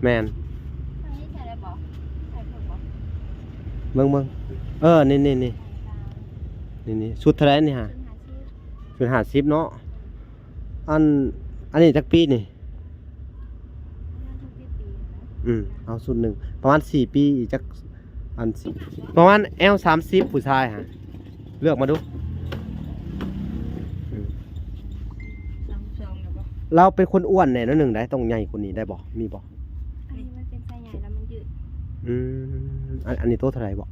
ແມ່ນ ອັນນີ້ໃສ່ໄດ້ບໍ່? ໃສ່ເພີ່ມບໍ່? ເບິ່ງໆ ເອີ ນີ້ໆໆ ນີ້ໆ ຊຸດເທົ່າໃດນີ້ຫາ? ຊຸດຫ້າສິບ ຊຸດຫ້າສິບເນາະ. ອັນ ອັນນີ້ຈັກປີນີ້? ປະມານຫົກເຈັດປີນະ. ອືມ ເອົາຊຸດໜຶ່ງ ປະມານສີ່ປີ ອີກຈັກ ອັນ ປະມານແອວສາມສິບ ຜູ້ຊາຍຫາ ເລືອກມາດູ. ອືມ ລາວເປັນຄົນອ້ວນແດ່ໜ້ອຍໜຶ່ງໄດ໋ ຕ້ອງໃຫຍ່ກວ່ານີ້ໄດ້ບໍ່? ມີບໍ່? ອັນນີ້ມັນເປັນໄຊໃຫຍ່ແລ້ວມັນຍືດ. ອືມ ອັນ ອັນນີ້ໂຕເທົ່າໃດບໍ່?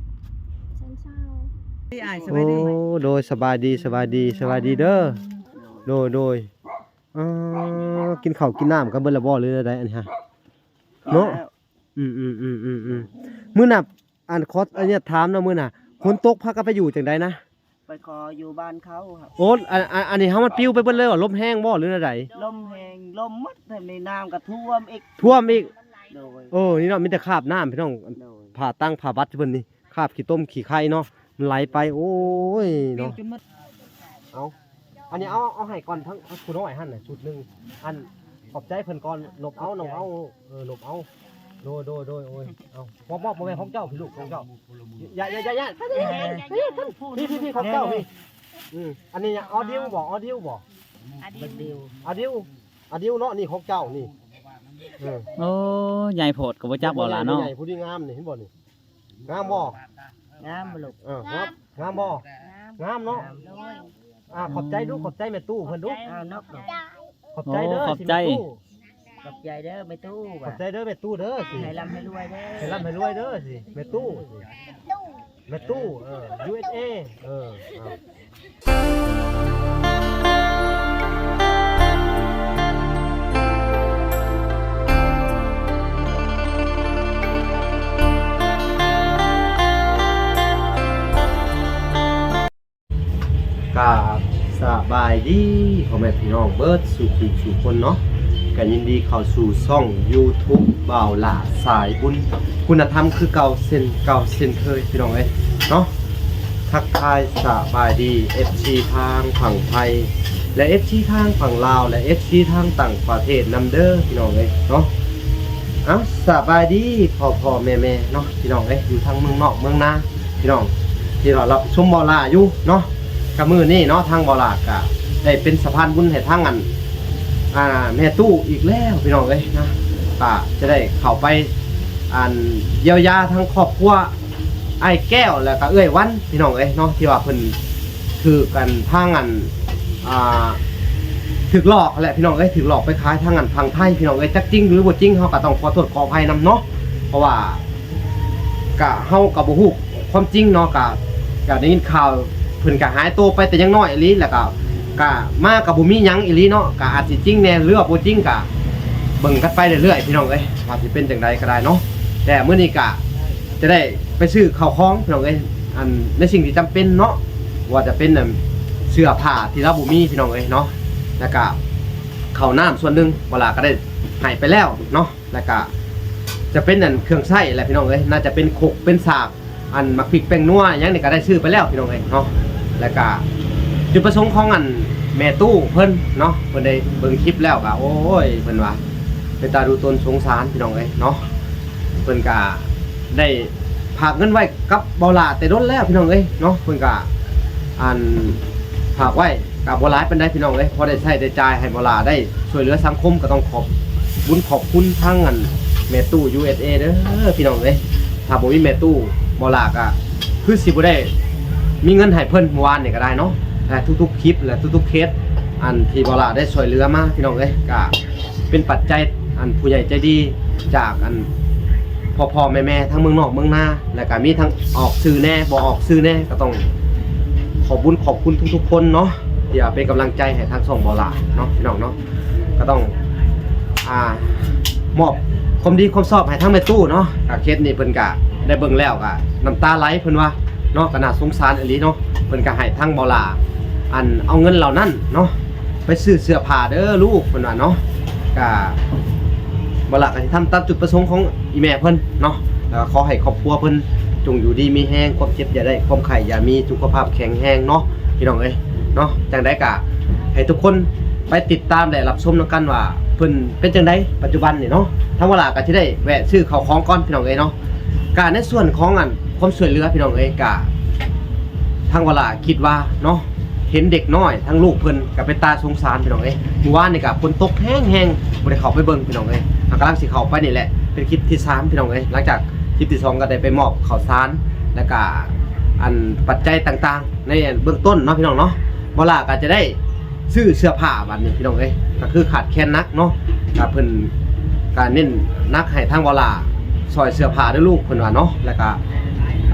ແສນຊາວ. ໂອ້ ໂດຍ ສະບາຍດີ ສະບາຍດີ ສະບາຍດີເດີ. ໂດຍ ໂດຍ. ເອີ ກິນເຂົ້າກິນນ້ຳກັນເບິດແລ້ວບໍ່ ຫຼືແນວໃດອັນນີ້ຫາ? ເນາະ ອືມໆໆໆ ມື້ໜ້າ ອັນ ຂໍອະນຸຍາດຖາມເນາະ ມື້ໜ້າ ຝົນຕົກພາກັນໄປຢູ່ຈັ່ງໃດນະ? ໄປຂໍຢູ່ບ້ານເຂົາ. ໂອ້ ອັນ ອັນ ອັນນີ້ເຮົາມັນປິວໄປເບິດເລີຍບໍ່? ລົມແຮງບໍ່ ຫຼືແນວໃດ? ລົມແຮງ ລົມໝົດ ແຖມນີ້ນ້ຳກໍຖ້ວມອີກ ຖ້ວມອີກ. ໂດຍ ເອີ ນີ້ເນາະ ມີແຕ່ຄາບນ້ຳ ພີ່ນ້ອງ. ໂດຍ ຜ້າຕັງຜ້າບັດເພິ່ນນີ້ ຄາບຂີ້ຕົມຂີ້ໄຂ່ເນາະ ມັນໄຫຼໄປ. ໂອ້ຍເນາະ ເອົາ ອັນນີ້ເອົາ ເອົາໃຫ້ກ່ອນ ທັງຜູ້ນ້ອຍຫັ້ນນະ ຊຸດໜຶ່ງ. ອັນ ຂອບໃຈເພິ່ນກ່ອນ. ຫຼົບເອົາ ຫຼົບເອົາ ເອີ ຫຼົບເອົາ. ໂດຍ ໂດຍ ໂດຍ. ໂອ້ຍ ເອົາ ມອບ ມອບ ບໍ່ແມ່ນຂອງເຈົ້າ ພີ່ລູກ ຂອງເຈົ້າ. ຢ່າ ຢ່າ ຢ່າ ຢ່າ ພີ່ ພີ່ ພີ່ ຂອງເຈົ້າ ພີ່. ອືມ ອັນນີ້ອອດິວບໍ່? ອອດິວບໍ່? ອາດິວ ອາດິວ ອາດິວເນາະ ນີ້ຂອງເຈົ້ານີ້. ເອີ ໂອ້ ໃຫຍ່ໂພດກໍບໍ່ຈັກບໍ່ຫຼາເນາະ. ຜູ້ໃຫຍ່ຜູ້ດີງາມນີ້ ເຫັນບໍ່ນີ້? ງາມບໍ່? ງາມບໍ່ລູກ? ເອີ ງາມ ງາມບໍ່? ງາມ ງາມເນາະ. ໂດຍ ອ່າ ຂອບໃຈດູ ຂອບໃຈແມ່ຕູ້ເພິ່ນດູ. ຂອບໃຈເດີ ຂອບໃຈ ແມ່ຕູ້ ຂອບໃຈເດີແມ່ຕູ້. ຂອບໃຈເດີແມ່ຕູ້ເດີ ໃຫ້ລ່ຳໃຫ້ລວຍເດີ ໃຫ້ລ່ຳໃຫ້ລວຍເດີ ແມ່ຕູ້ ແມ່ຕູ້ ເອີ ຢູເອັສເອ ເອີ. ກາບສະບາຍດີພໍ່ແມ່ພີ່ນ້ອງເບິດສູ່ຜູ້ສູ່ຄົນເນາະ. ກໍຍິນດີເຂົ້າສູ່ຊ່ອງຢູທູບບ່າວຫຼ້າສາຍບຸນ ຄຸນນະທຳຄືເກົ່າ ເຊັ່ນເກົ່າເຊັ່ນເຄີຍ ພີ່ນ້ອງເອີຍເນາະ. ທັກທາຍສະບາຍດີເອັຟຊີທາງຝັ່ງໄທ ແລະ ເອັຟຊີທາງຝັ່ງລາວ ແລະ ເອັຟຊີທາງຕ່າງປະເທດນຳເດີ ພີ່ນ້ອງເອີຍເນາະ. ເອົ້າ ສະບາຍດີພໍ່ໆແມ່ໆເນາະ ພີ່ນ້ອງເອີຍ ຢູ່ທາງເມືອງນອກເມືອງນາ ພີ່ນ້ອງທີ່ວ່າຮັບຊົມບ່າວຫຼ້າຢູ່ເນາະ. ກະມື້ນີ້ເນາະ ທາງບ່າວຫຼ້າກະໄດ້ເປັນສະພານບຸນໃຫ້ທາງ ອັນ ອ່າ ແມ່ຕູ້ອີກແລ້ວ ພີ່ນ້ອງເອີຍນະ. ກະຈະໄດ້ເຂົ້າໄປ ອັນ ຢຽວຢາທາງຄອບຄົວອ້າຍແກ້ວ ແລ້ວກະເອື້ອຍວັນ ພີ່ນ້ອງເອີຍເນາະ ທີ່ວ່າເພິ່ນຖືກ ອັນ ທາງ ອັນ ອ່າ ຖືກຫຼອກຫັ້ນແຫຼະ ພີ່ນ້ອງເອີຍ ຖືກຫຼອກໄປຂາຍທາງ ອັນ ຝັ່ງໄທ ພີ່ນ້ອງເອີຍ. ຈັກຈິງຫຼືບໍ່ຈິງ ເຮົາກະຕ້ອງຂໍໂທດຂໍອະໄພນຳເນາະ ເພາະວ່າ ກະ ເຮົາກະບໍ່ຮູ້ຄວາມຈິງເນາະ. ກະ ກະໄດ້ຍິນຂ່າວເພິ່ນກະຫາຍໂຕໄປແຕ່ຍັງນ້ອຍອີ່ຫຼີ ແລ້ວກະ ກະມາກະບໍ່ມີຫຍັງອີ່ຫຼີເນາະ. ກະອາດຊິຈິງແດ່ ຫຼືວ່າບໍ່ຈິງ ກະເບິ່ງກັນໄປເລື້ອຍໆ ພີ່ນ້ອງເອີຍ ວ່າຊິເປັນຈັ່ງໃດກະໄດ້ເນາະ. ແຕ່ມື້ນີ້ກະຈະໄດ້ໄປຊື້ເຂົ້າຂອງ ພີ່ນ້ອງເອີຍ ອັນ ໃນສິ່ງທີ່ຈຳເປັນເນາະ ບໍ່ວ່າຈະເປັນ ອັນ ເສື້ອຜ້າທີ່ລາວບໍ່ມີ ພີ່ນ້ອງເອີຍເນາະ ແລ້ວກະເຂົ້ານ້ຳສ່ວນໜຶ່ງ ບ່າວຫຼ້າກະໄດ້ໃຫ້ໄປແລ້ວເນາະ. ແລ້ວກະຈະເປັນ ອັນ ເຄື່ອງໃຊ້ແຫຼະ ພີ່ນ້ອງເອີຍ ໜ້າຈະເປັນຄົກເປັນສາກ ອັນ ໝາກພິກແປ້ງນົວຫຍັງນີ້ກະໄດ້ຊື້ໄປແລ້ວ ພີ່ນ້ອງເອີຍເນາະ. ແລ້ວກະຈຸດປະສົງຂອງ ອັນ ແມ່ຕູ້ເພິ່ນເນາະ ເພິ່ນໄດ້ເບິ່ງຄລິບແລ້ວກະ ໂອ້ຍ ເພິ່ນວ່າເປັນຕາດູຕົນສົງສານ ພີ່ນ້ອງເອີຍເນາະ. ເພິ່ນກະໄດ້ຝາກເງິນໄວ້ກັບບ່າວຫຼ້າແຕ່ດົນແລ້ວ ພີ່ນ້ອງເອີຍເນາະ. ເພິ່ນກະ ອັນ ຝາກໄວ້ ກະບໍ່ຫຼາຍປານໃດ ພີ່ນ້ອງເອີຍ ພໍໄດ້ໃຊ້ໄດ້ຈ່າຍໃຫ້ບ່າວຫຼ້າໄດ້ຊ່ວຍເຫຼືອສັງຄົມ. ກະຕ້ອງຂອບບຸນຂອບຄຸນທາງ ອັນ ແມ່ຕູ້ ຢູເອັສເອ ເດີ ພີ່ນ້ອງເອີຍ. ຖ້າບໍ່ມີແມ່ຕູ້ ບ່າວຫຼ້າກະຄືຊິບໍ່ໄດ້ມີເງິນໃຫ້ເພິ່ນມື້ວານນີ້ກະໄດ້ເນາະ. ແລະ ທຸກໆຄລິບ ແລະ ທຸກໆເຄສ ອັນ ທີ່ບ່າວຫຼ້າໄດ້ຊ່ວຍເຫຼືອມາ ພີ່ນ້ອງເອີຍ ກະເປັນປັດໄຈ ອັນ ຜູ້ໃຫຍ່ໃຈດີຈາກ ອັນ ພໍ່ໆແມ່ໆ ທັງເມືອງນອກເມືອງນາ ແລ້ວກະມີທັງອອກຊື່ແດ່ ບໍ່ອອກຊື່ແດ່ ກະຕ້ອງຂອບບຸນຂອບຄຸນທຸກໆຄົນເນາະ ທີ່ວ່າເປັນກຳລັງໃຈໃຫ້ທາງຊ່ອງບ່າວຫຼ້າເນາະ ພີ່ນ້ອງເນາະ. ກະຕ້ອງ ອ່າ ມອບຄວາມດີຄວາມຊອບໃຫ້ທາງແມ່ຕູ້ເນາະ. ກະເຄສນີ້ເພິ່ນກະໄດ້ເບິ່ງແລ້ວກະນ້ຳຕາໄຫຼ ເພິ່ນວ່າເນາະ ກະໜ້າສົງສານອີ່ຫຼີເນາະ. ເພິ່ນກະໃຫ້ທາງບ່າວຫຼ້າ ອັນ ເອົາເງິນເຫຼົ່ານັ້ນເນາະ ໄປຊື້ເສື້ອຜ້າເດີລູກ ເພິ່ນວ່າເນາະ. ກະ ບ່າວຫຼ້າກະຊິທຳຕາມຈຸດປະສົງຂອງອີ່ແມ່ເພິ່ນເນາະ ແລ້ວກະຂໍໃຫ້ຄອບຄົວເພິ່ນຈົ່ງຢູ່ດີມີແຮງ ຄວາມເຈັບຢ່າໄດ້ ຄວາມໄຂ້ຢ່າມີ ສຸຂະພາບແຂງແຮງເນາະ ພີ່ນ້ອງເອີຍເນາະ. ຈັ່ງໃດກະໃຫ້ທຸກຄົນ ໄປຕິດຕາມ ແລະ ຮັບຊົມນຳກັນວ່າເພິ່ນເປັນຈັ່ງໃດປັດຈຸບັນນີ້ເນາະ. ທາງວາລາກໍຊິໄດ້ແວະຊື້ເຂົ້າຂອງກ່ອນ ພີ່ນ້ອງເອີຍເນາະ. ກະໃນສ່ວນຂອງອັນຄວາມຊ່ວຍເຫຼືອ ພີ່ນ້ອງເອີຍ ກະທາງວາລາຄິດວ່າເນາະ ເຫັນເດັກນ້ອຍ ທັງລູກເພິ່ນກໍເປັນຕາສົງສານ ພີ່ນ້ອງເອີຍ. ມື້ວານນີ້ກໍຝົນຕົກແຮງໆ ບໍ່ໄດ້ເຂົ້າໄປເບິ່ງ ພີ່ນ້ອງເອີຍ. ເຮົາກຳລັງຊິເຂົ້າໄປນີ້ແຫຼະ ເປັນຄລິບທີສາມ ພີ່ນ້ອງເອີຍ. ຫຼັງຈາກຄລິບທີສອງກໍໄດ້ໄປມອບເຂົ້າສານ ແລ້ວກະອັນປັດໄຈຕ່າງໆ ໃນເບື້ອງຕົ້ນເນາະ ພີ່ນ້ອງເນາະ. ວາລາກໍຈະໄດ້ ຊື້ເສື້ອຜ້າບັດນີ້ ພີ່ນ້ອງເອີຍ ກໍຄືຂາດແຄນໜັກເນາະ. ກໍເພິ່ນກໍເນັ້ນໜັກໃຫ້ທາງວາລາຊ່ອຍເສື້ອຜ້າເດີ້ລູກ ເພິ່ນວ່າເນາະ. ແລ້ວກໍ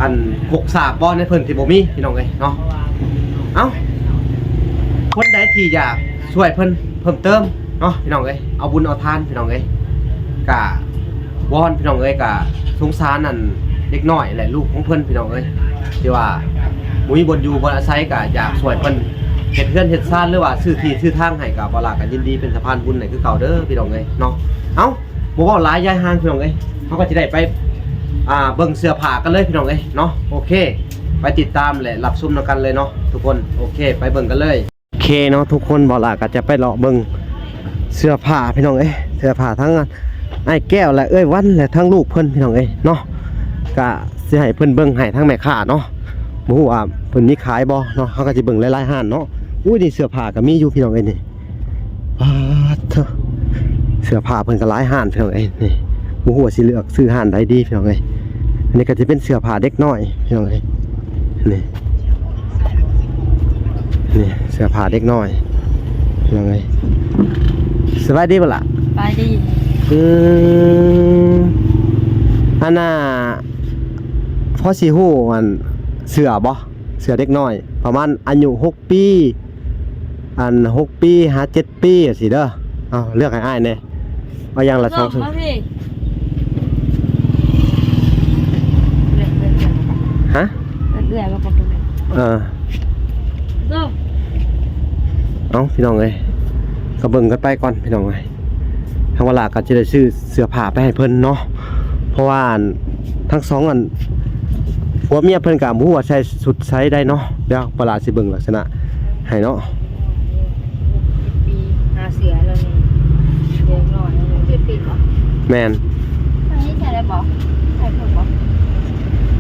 ອັນປົກສາກບໍ່ໃນເພິ່ນທີ່ບໍ່ມີ ພີ່ນ້ອງເອີຍເນາະ. ເອົ້າ ຄົນໃດທີ່ຢາກຊ່ວຍເພິ່ນເພີ່ມເຕີມເນາະ ພີ່ນ້ອງເອີຍ ເອົາບຸນເອົາທານ ພີ່ນ້ອງເອີຍ ກະ ວອນ ພີ່ນ້ອງເອີຍ ກະສົງສານອັນເດັກນ້ອຍ ແລະ ລູກຂອງເພິ່ນ ພີ່ນ້ອງເອີຍ ທີ່ວ່າບໍ່ມີບ່ອນຢູ່ບ່ອນອາໄສ ກະຢາກຊ່ວຍເພິ່ນເຮັດເຮືອນເຮັດຊານ ຫຼືວ່າຊື້ທີ່ຊື້ທາງໃຫ້ ກະບໍ່ລາກະຍິນດີເປັນສະພານບຸນໃຫ້ຄືເກົ່າເດີ້ ພີ່ນ້ອງເອີຍເນາະ. ເອົ້າ ບໍ່ເວົ້າຫຼາຍຢາຍຫ່າງ ພີ່ນ້ອງເອີຍ ເຮົາກໍຊິໄດ້ໄປ ອ່າ ເບິ່ງເສື້ອຜ້າກັນເລີຍ ພີ່ນ້ອງເອີຍເນາະ. ໂອເຄ ໄປຕິດຕາມ ແລະ ຮັບຊົມນຳກັນເລີຍເນາະທຸກຄົນ. ໂອເຄ ໄປເບິ່ງກັນເລີຍ. ໂອເຄເນາະທຸກຄົນ ບ່າວຫຼ້າກໍຈະໄປເລາະເບິ່ງເສື້ອຜ້າ ພີ່ນ້ອງເອີຍ ເສື້ອຜ້າທັງອ້າຍແກ້ວ ແລະ ເອື້ອຍວັນ ແລະ ທັງລູກເພິ່ນ ພີ່ນ້ອງເອີຍເນາະ. ກະຊິໃຫ້ເພິ່ນເບິ່ງໃຫ້ທັງແມ່ຄ້າເນາະ ບໍ່ຮູ້ວ່າເພິ່ນມີຂາຍບໍ່ເນາະ. ເຮົາກໍຊິເບິ່ງຫຼາຍໆຮ້ານເນາະ. ອຸ້ຍ ນີ້ເສື້ອຜ້າກໍມີຢູ່ ພີ່ນ້ອງເອີຍ ນີ້ ປາດເທີ ເສື້ອຜ້າເພິ່ນກໍຫຼາຍຮ້ານ ພີ່ນ້ອງເອີຍ ນີ້ ບໍ່ຮູ້ວ່າຊິເລືອກຊື້ຮ້ານໃດດີ ພີ່ນ້ອງເອີຍ. ອັນນີ້ກໍຈະເປັນເສື້ອຜ້າເດັກນ້ອຍ ພີ່ນ້ອງເອີຍ ນີ້ ນີ້ເສື້ອຜ້າເດັກນ້ອຍ ພີ່ນ້ອງເອີຍ. ສະບາຍດີບໍ່ລະ? ສະບາຍດີ. ອືມ ອັນນ່າ ພໍຊິຮູ້ອັນເສື້ອບໍ່? ເສື້ອເດັກນ້ອຍປະມານອາຍຸຫົກປີ ອັນຫົກປີຫາເຈັດປີຈັ່ງຊີ້ເດີ້. ເອົາ ເລືອກໃຫ້ອ້າຍແດ່ ເອົາຢ່າງລະສອງຊຸດ. ຮະ? ເອີ ເອົາ ພີ່ນ້ອງເອີຍ ກໍເບິ່ງກັນໄປກ່ອນ ພີ່ນ້ອງເອີຍ. ທາງວາລາກໍຈະໄດ້ຊື້ເສື້ອຜ້າໄປໃຫ້ເພິ່ນເນາະ ເພາະວ່າອັນ ທັງສອງອັນ ຜົວເມຍເພິ່ນກໍບໍ່ຮູ້ວ່າໃສ່ຊຸດໃດເນາະ. ດຽວວາລາຊິເບິ່ງລັກສະນະໃຫ້ເນາະ. ປີ ຫາເສື້ອແລ້ວນີ້ ເດັກນ້ອຍ ເຈັດປີບໍ່? ແມ່ນ. ອັນນີ້ໃສ່ໄດ້ບໍ່? ໃສ່ຖືກບໍ່?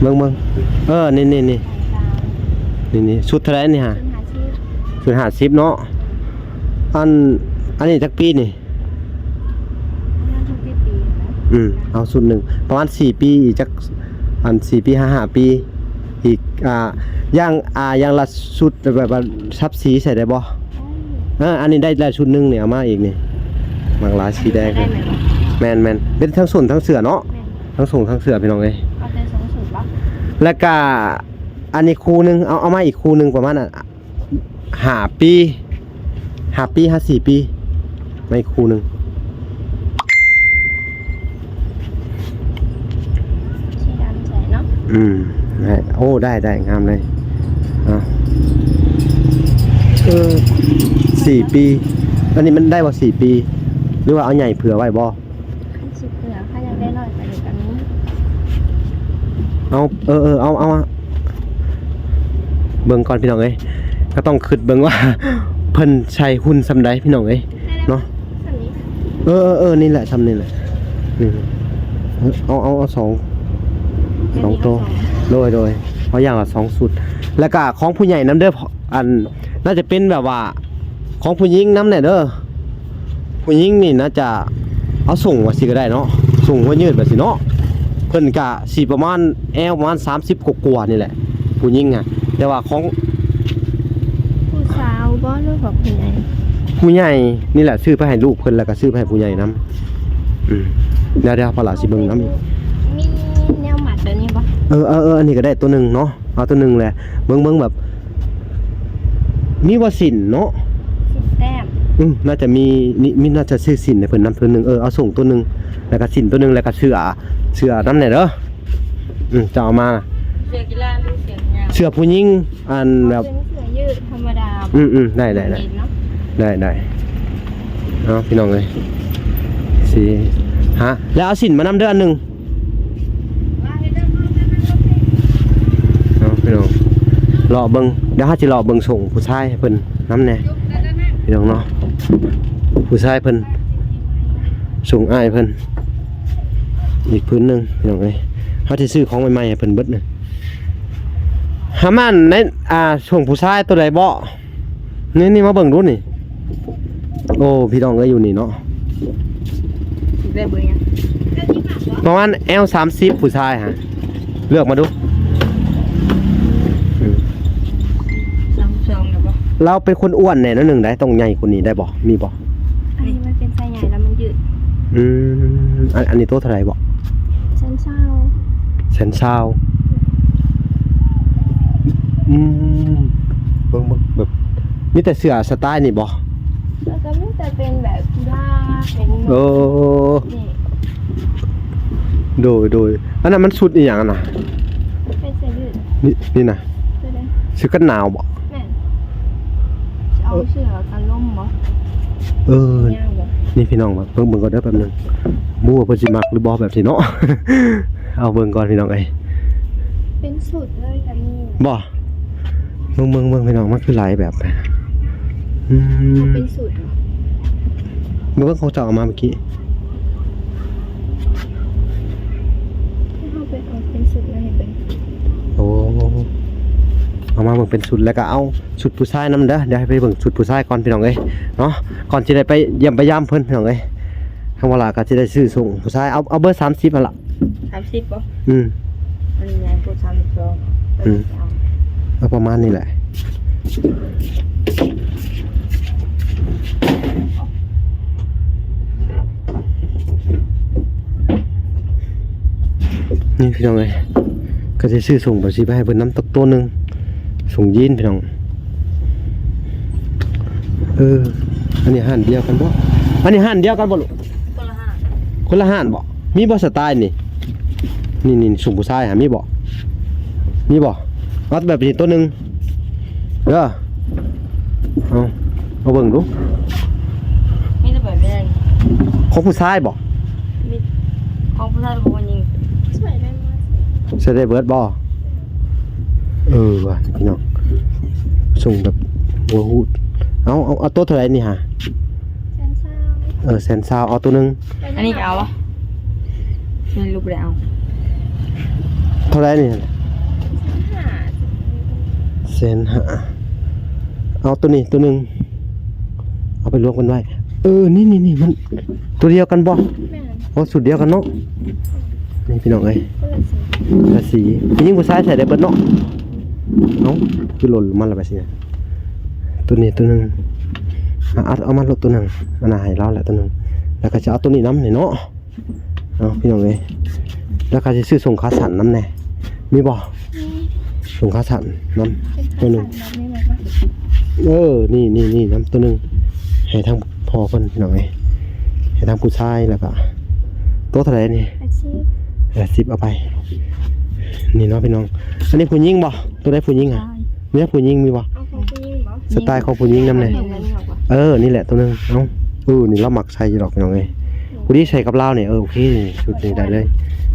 ເບິ່ງໆ ເອີ ນີ້ໆໆ ນີ້ໆ ຊຸດເທົ່າໃດນີ້ຫາ? ຊຸດຫ້າສິບ ເນາະ. ອັນ ອັນນີ້ຈັກປີນີ້? ປະມານຫົກເຈັດປີນະ. ອືມ ເອົາຊຸດໜຶ່ງປະມານສີ່ປີ ອີກຈັກ ອັນສີ່ປີ ຫ້າ ຫ້າປີ ອີກ ອ່າ ຢ່າງ ອ່າ ຢ່າງລະຊຸດແບບວ່າສັບສີໃສ່ໄດ້ບໍ່? ເອີ ອັນນີ້ໄດ້ແລ້ວຊຸດໜຶ່ງນີ້ ເອົາມາອີກນີ້ ມັກຫຼາຍສີແດງ. ໄດ້ແມ່ນບໍ່? ແມ່ນໆ ເປັນທັງສົ້ນທັງເສື້ອເນາະ. ແມ່ນ ທັງສົ້ນທັງເສື້ອ ພີ່ນ້ອງເອີຍ. ເອົາແຕ່ສອງຊຸດບໍ່? ແລ້ວກະອັນນີ້ຄູ່ໜຶ່ງ ເອົາ ເອົາມາອີກຄູ່ໜຶ່ງປະມານ ຫ້າປີ ຫ້າປີ ຫາສີ່ປີ ໄວ້ຄູ່ໜຶ່ງ. ສີດຳໃສ່ເນາະ. ອືມ ໂອ້ ໄດ້ ໄດ້ ງາມເລີຍ. ອ່າ ເອີ ສີ່ປີ ອັນນີ້ມັນໄດ້ບໍ່ສີ່ປີ ຫຼືວ່າເອົາໃຫຍ່ເຜື່ອໄວ້ບໍ່? ຄັນຊິເຜື່ອ ຄັນຢາກໄດ້ນ້ອຍກວ່ານີ້ກໍມີ. ເອົາ ເອີ ເອີ ເອົາ ເອົາ ເບິ່ງກ່ອນ ພີ່ນ້ອງເອີຍ ກໍຕ້ອງຄິດເບິ່ງວ່າເພິ່ນໃສ່ຫຸ່ນສ່ຳໃດ ພີ່ນ້ອງເອີຍເນາະ. ສ່ຳນີ້ ເອີ ເອີ ເອີ ນີ້ແຫຼະ ສ່ຳນີ້ແຫຼະ. ນີ້ ເອົາ ເອົາ ເອົາສອງ ສອງໂຕ. ໂດຍ ໂດຍ ເອົາຢ່າງລະສອງຊຸດ ແລ້ວກະຂອງຜູ້ໃຫຍ່ນຳເດີ້. ອັນ ໜ້າຈະເປັນແບບວ່າຂອງຜູ້ຍິງນຳແດ່ເດີ້. ຜູ້ຍິງນີ້ໜ້າຈະເອົາສົ້ງວ່າຊີ້ກໍໄດ້ເນາະ ສົ້ງຫົວຍືດວ່າຊີ້ເນາະ. ເພິ່ນກະຊິປະມານແອວປະມານສາມສິບກວ່າໆນີ້ແຫຼະ ຜູ້ຍິງນະ. ແຕ່ວ່າຂອງຜູ້ສາວບໍ່ ຫຼືວ່າຜູ້ໃຫຍ່? ຜູ້ໃຫຍ່ນີ້ແຫຼະ ຊື້ໄປໃຫ້ລູກເພິ່ນ ແລ້ວກໍຊື້ໄປໃຫ້ຜູ້ໃຫຍ່ນຳ. ອືມ ດຽວໆ ພາລາຊິເບິ່ງນຳ. ມີແນວມັດແບບນີ້ບໍ່? ເອີ ເອີ ເອີ ອັນນີ້ກໍໄດ້ໂຕໜຶ່ງເນາະ. ເອົາໂຕໜຶ່ງແຫຼະ ເບິ່ງ ເບິ່ງແບບ ມີວ່າສິ້ນເນາະ ສິ້ນແຕ້ມ. ອືມ ໜ້າຈະມີ ມີ ມີ ໜ້າຈະຊື້ສິ້ນໃຫ້ເພິ່ນນຳໂຕໜຶ່ງ. ເອີ ເອົາສົ້ງໂຕໜຶ່ງ ແລ້ວກໍສິ້ນໂຕໜຶ່ງ ແລ້ວກໍເສື້ອ ເສື້ອນຳແດ່ເດີ້. ອືມ ເຈົ້າເອົາມາ ເສື້ອກິລາ ຫຼືເສື້ອຍາວ? ເສື້ອຜູ້ຍິງ ອັນແບບ ເປັນເສື້ອຍືດທຳມະດາ. ອືມໆ ໄດ້ ໄດ້ ໄດ້ ເນາະ ໄດ້ ໄດ້. ເອົາ ພີ່ນ້ອງເອີຍ ສີ່ ຫ້າ ແລ້ວເອົາສິ້ນມານຳເດີ້ອັນໜຶ່ງ. ເນາະ ພີ່ນ້ອງ ເລາະເບິ່ງ ດຽວເຮົາຊິເລາະເບິ່ງສົ່ງຜູ້ຊາຍໃຫ້ເພິ່ນນຳແດ່ ພີ່ນ້ອງເນາະ. ຜູ້ຊາຍເພິ່ນ ສົ່ງອ້າຍເພິ່ນອີກຜືນໜຶ່ງ ພີ່ນ້ອງເອີຍ. ເຮົາຊິຊື້ຂອງໃໝ່ໆໃຫ້ເພິ່ນເບິດນະ. ຫາມາໃນ ອ່າ ສົ່ງຜູ້ຊາຍໂຕໃດບໍ່? ນີ້ ນີ້ມາເບິ່ງດູນີ້. ໂອ້ ພີ່ນ້ອງເອີຍ ຢູ່ນີ້ເນາະ. ຊິໄດ້ເບີຫຍັງ? ປະມານ ແອລ ສາມສິບ ຜູ້ຊາຍຫະ. ເລືອກມາດູ. ອືມ ສາມສິບສອງ ໄດ້ບໍ່? ລາວເປັນຄົນອ້ວນແດ່ໜ້ອຍໜຶ່ງໄດ໋ ຕ້ອງໃຫຍ່ກວ່ານີ້ໄດ້ບໍ່? ມີບໍ່? ອັນນີ້ມັນເປັນໄຊໃຫຍ່ແລ້ວມັນຍືດ. ອືມ ອັນ ອັນນີ້ໂຕເທົ່າໃດບໍ່? ແສນຊາວ. ແສນຊາວ. ອືມ ເບິ່ງ ເບິ່ງ ແບບ ມີແຕ່ເສື້ອສະໄຕນີ້ບໍ່? ແລ້ວກໍມີແຕ່ເປັນແບບກິລາ ເປັນ ເອີ ນີ້. ໂດຍ ໂດຍ. ອັນນັ້ນມັນຊຸດອີ່ຫຍັງຫັ້ນນະ? ເປັນເສື້ອຍືດ. ນີ້ ນີ້ນະ? ເສື້ອໃດ? ເສື້ອກັນໜາວບໍ່? ແມ່ນ. ຊິເອົາເສື້ອກັນລົມບໍ່? ເອີ ຍາວບໍ່? ນີ້ພີ່ນ້ອງ ເບິ່ງ ເບິ່ງກ່ອນເດີ ແປັບໜຶ່ງ. ບໍ່ຮູ້ວ່າເພິ່ນຊິມັກຫຼືບໍ່ແບບນີ້ເນາະ. ເອົາເບິ່ງກ່ອນພີ່ນ້ອງເອີຍ. ເປັນຊຸດເລີຍກໍມີ. ບໍ່? ເບິ່ງ ເບິ່ງ ເບິ່ງ ພີ່ນ້ອງ ມັນຄືຫຼາຍແບບ. ອືມ ເອົາເປັນຊຸດ. ເບິ່ງ ເບິ່ງຂອງເຈົ້າເອົາມາເມື່ອກີ້. ເຮົາໄປເອົາເປັນຊຸດມາໃຫ້ເບິ່ງ. ໂອ້ ເອົາມາເບິ່ງເປັນຊຸດ ແລ້ວກໍເອົາຊຸດຜູ້ຊາຍນຳເດີ. ດຽວໃຫ້ໄປເບິ່ງຊຸດຜູ້ຊາຍກ່ອນ ພີ່ນ້ອງເອີຍເນາະ ກ່ອນຊິໄດ້ໄປຢ້ຽມໄປຢາມເພິ່ນ ພີ່ນ້ອງເອີຍ. ທາງວາລາກໍຊິໄດ້ຊື້ສົ່ງຜູ້ຊາຍ ເອົາ ເອົາເບີສາມສິບຫັ້ນລະ. ສາມສິບບໍ່? ອືມ ອັນນີ້ໃຫຍ່ໂພດ ສາມສິບສອງ. ອືມ ເອົາປະມານນີ້ແຫຼະ. ນີ້ພີ່ນ້ອງເອີຍ ກໍຊິຊື້ສົ່ງບາຊີໄປໃຫ້ເພິ່ນນຳໂຕໜຶ່ງ ສົ່ງຢີນພີ່ນ້ອງ. ເອີ ອັນນີ້ຮ້ານດຽວກັນບໍ່? ອັນນີ້ຮ້ານດຽວກັນບໍ່ລູກ? ຄົນລະຮ້ານ. ຄົນລະຮ້ານບໍ່? ມີບໍ່ສະໄຕນີ້? ນີ້ໆ ສົ່ງຜູ້ຊາຍຫາ ມີບໍ່? ມີບໍ່? ເອົາແບບນີ້ໂຕໜຶ່ງເດີ. ເອົາ ເອົາເບິ່ງດູ. ມີແຕ່ແບບນີ້. ຂອງຜູ້ຊາຍບໍ່? ມີຂອງຜູ້ຊາຍ ຂອງຜູ້ຍິງ. ໃສ່ໄດ້ໝົດ ໃສ່ໄດ້ເບິດບໍ່? ເອີ ວ່າພີ່ນ້ອງ ສົ່ງແບບບໍ່ຮູ້. ເອົາ ເອົາ ເອົາໂຕເທົ່າໃດນີ້ຫາ? ແສນຊາວ. ເອີ ແສນຊາວ ເອົາໂຕໜຶ່ງ. ອັນນີ້ກໍເອົາບໍ່? ແມ່ນ ລູກບໍ່ໄດ້ເອົາ. ເທົ່າໃດນີ້? ແສນຫ້າ. ເອົາໂຕນີ້ໂຕໜຶ່ງ ເອົາໄປລວມກັນໄວ້. ເອີ ນີ້ໆໆ ມັນໂຕດຽວກັນບໍ່? ແມ່ນ. ໂອ້ ຊຸດດຽວກັນເນາະ. ນີ້ພີ່ນ້ອງເອີຍ ຄົນລະສີ ຄົນລະສີ. ຜູ້ຍິງຜູ້ຊາຍໃສ່ໄດ້ເບິດເນາະ. ເອົ້າ ຄືຫຼົ່ນມາລະບາດນີ້. ໂຕນີ້ໂຕໜຶ່ງ ເອົາ ເອົາມາໂລດໂຕໜຶ່ງ ອັນນັ້ນໃຫ້ລາວແຫຼະໂຕໜຶ່ງ ແລ້ວກໍຈະເອົາໂຕນີ້ນຳນີ້ເນາະ. ເອົາ ພີ່ນ້ອງເອີຍ ແລ້ວກໍຊິຊື້ສົ້ງຂາສັ້ນນຳແດ່ ມີບໍ່? ມີ. ສົ້ງຂາສັ້ນນຳ ເປັນຂາສັ້ນແບບນີ້ແມ່ນບໍ່? ໂຕໜຶ່ງ ເອີ ນີ້ໆໆ ນຳໂຕໜຶ່ງ ໃຫ້ທາງພໍ່ເພິ່ນ ພີ່ນ້ອງເອີຍ ໃຫ້ທາງຜູ້ຊາຍ. ແລ້ວກໍໂຕເທົ່າໃດນີ້? ແປດສິບ. ແປດສິບ ເອົາໄປ. ນີ້ເນາະ ພີ່ນ້ອງ ອັນນີ້ຜູ້ຍິງບໍ່? ໂຕໃດຜູ້ຍິງຫະ? ຊາຍ. ເນຍ ຜູ້ຍິງມີບໍ່? ເອົາຂອງຜູ້ຍິງບໍ່? ສະໄຕຂອງຜູ້ຍິງນຳແດ່. ເອີ ນີ້ແຫຼະໂຕໜຶ່ງ. ເອົ້າ ເອີ ນີ້ລາວມັກໃສ່ຢູ່ດອກ ພີ່ນ້ອງເອີຍ. ຜູ້ນີ້ໃສ່ກັບລາວນີ້ ເອີ ໂອເຄ ຊຸດນີ້ໄດ້ເລີຍ.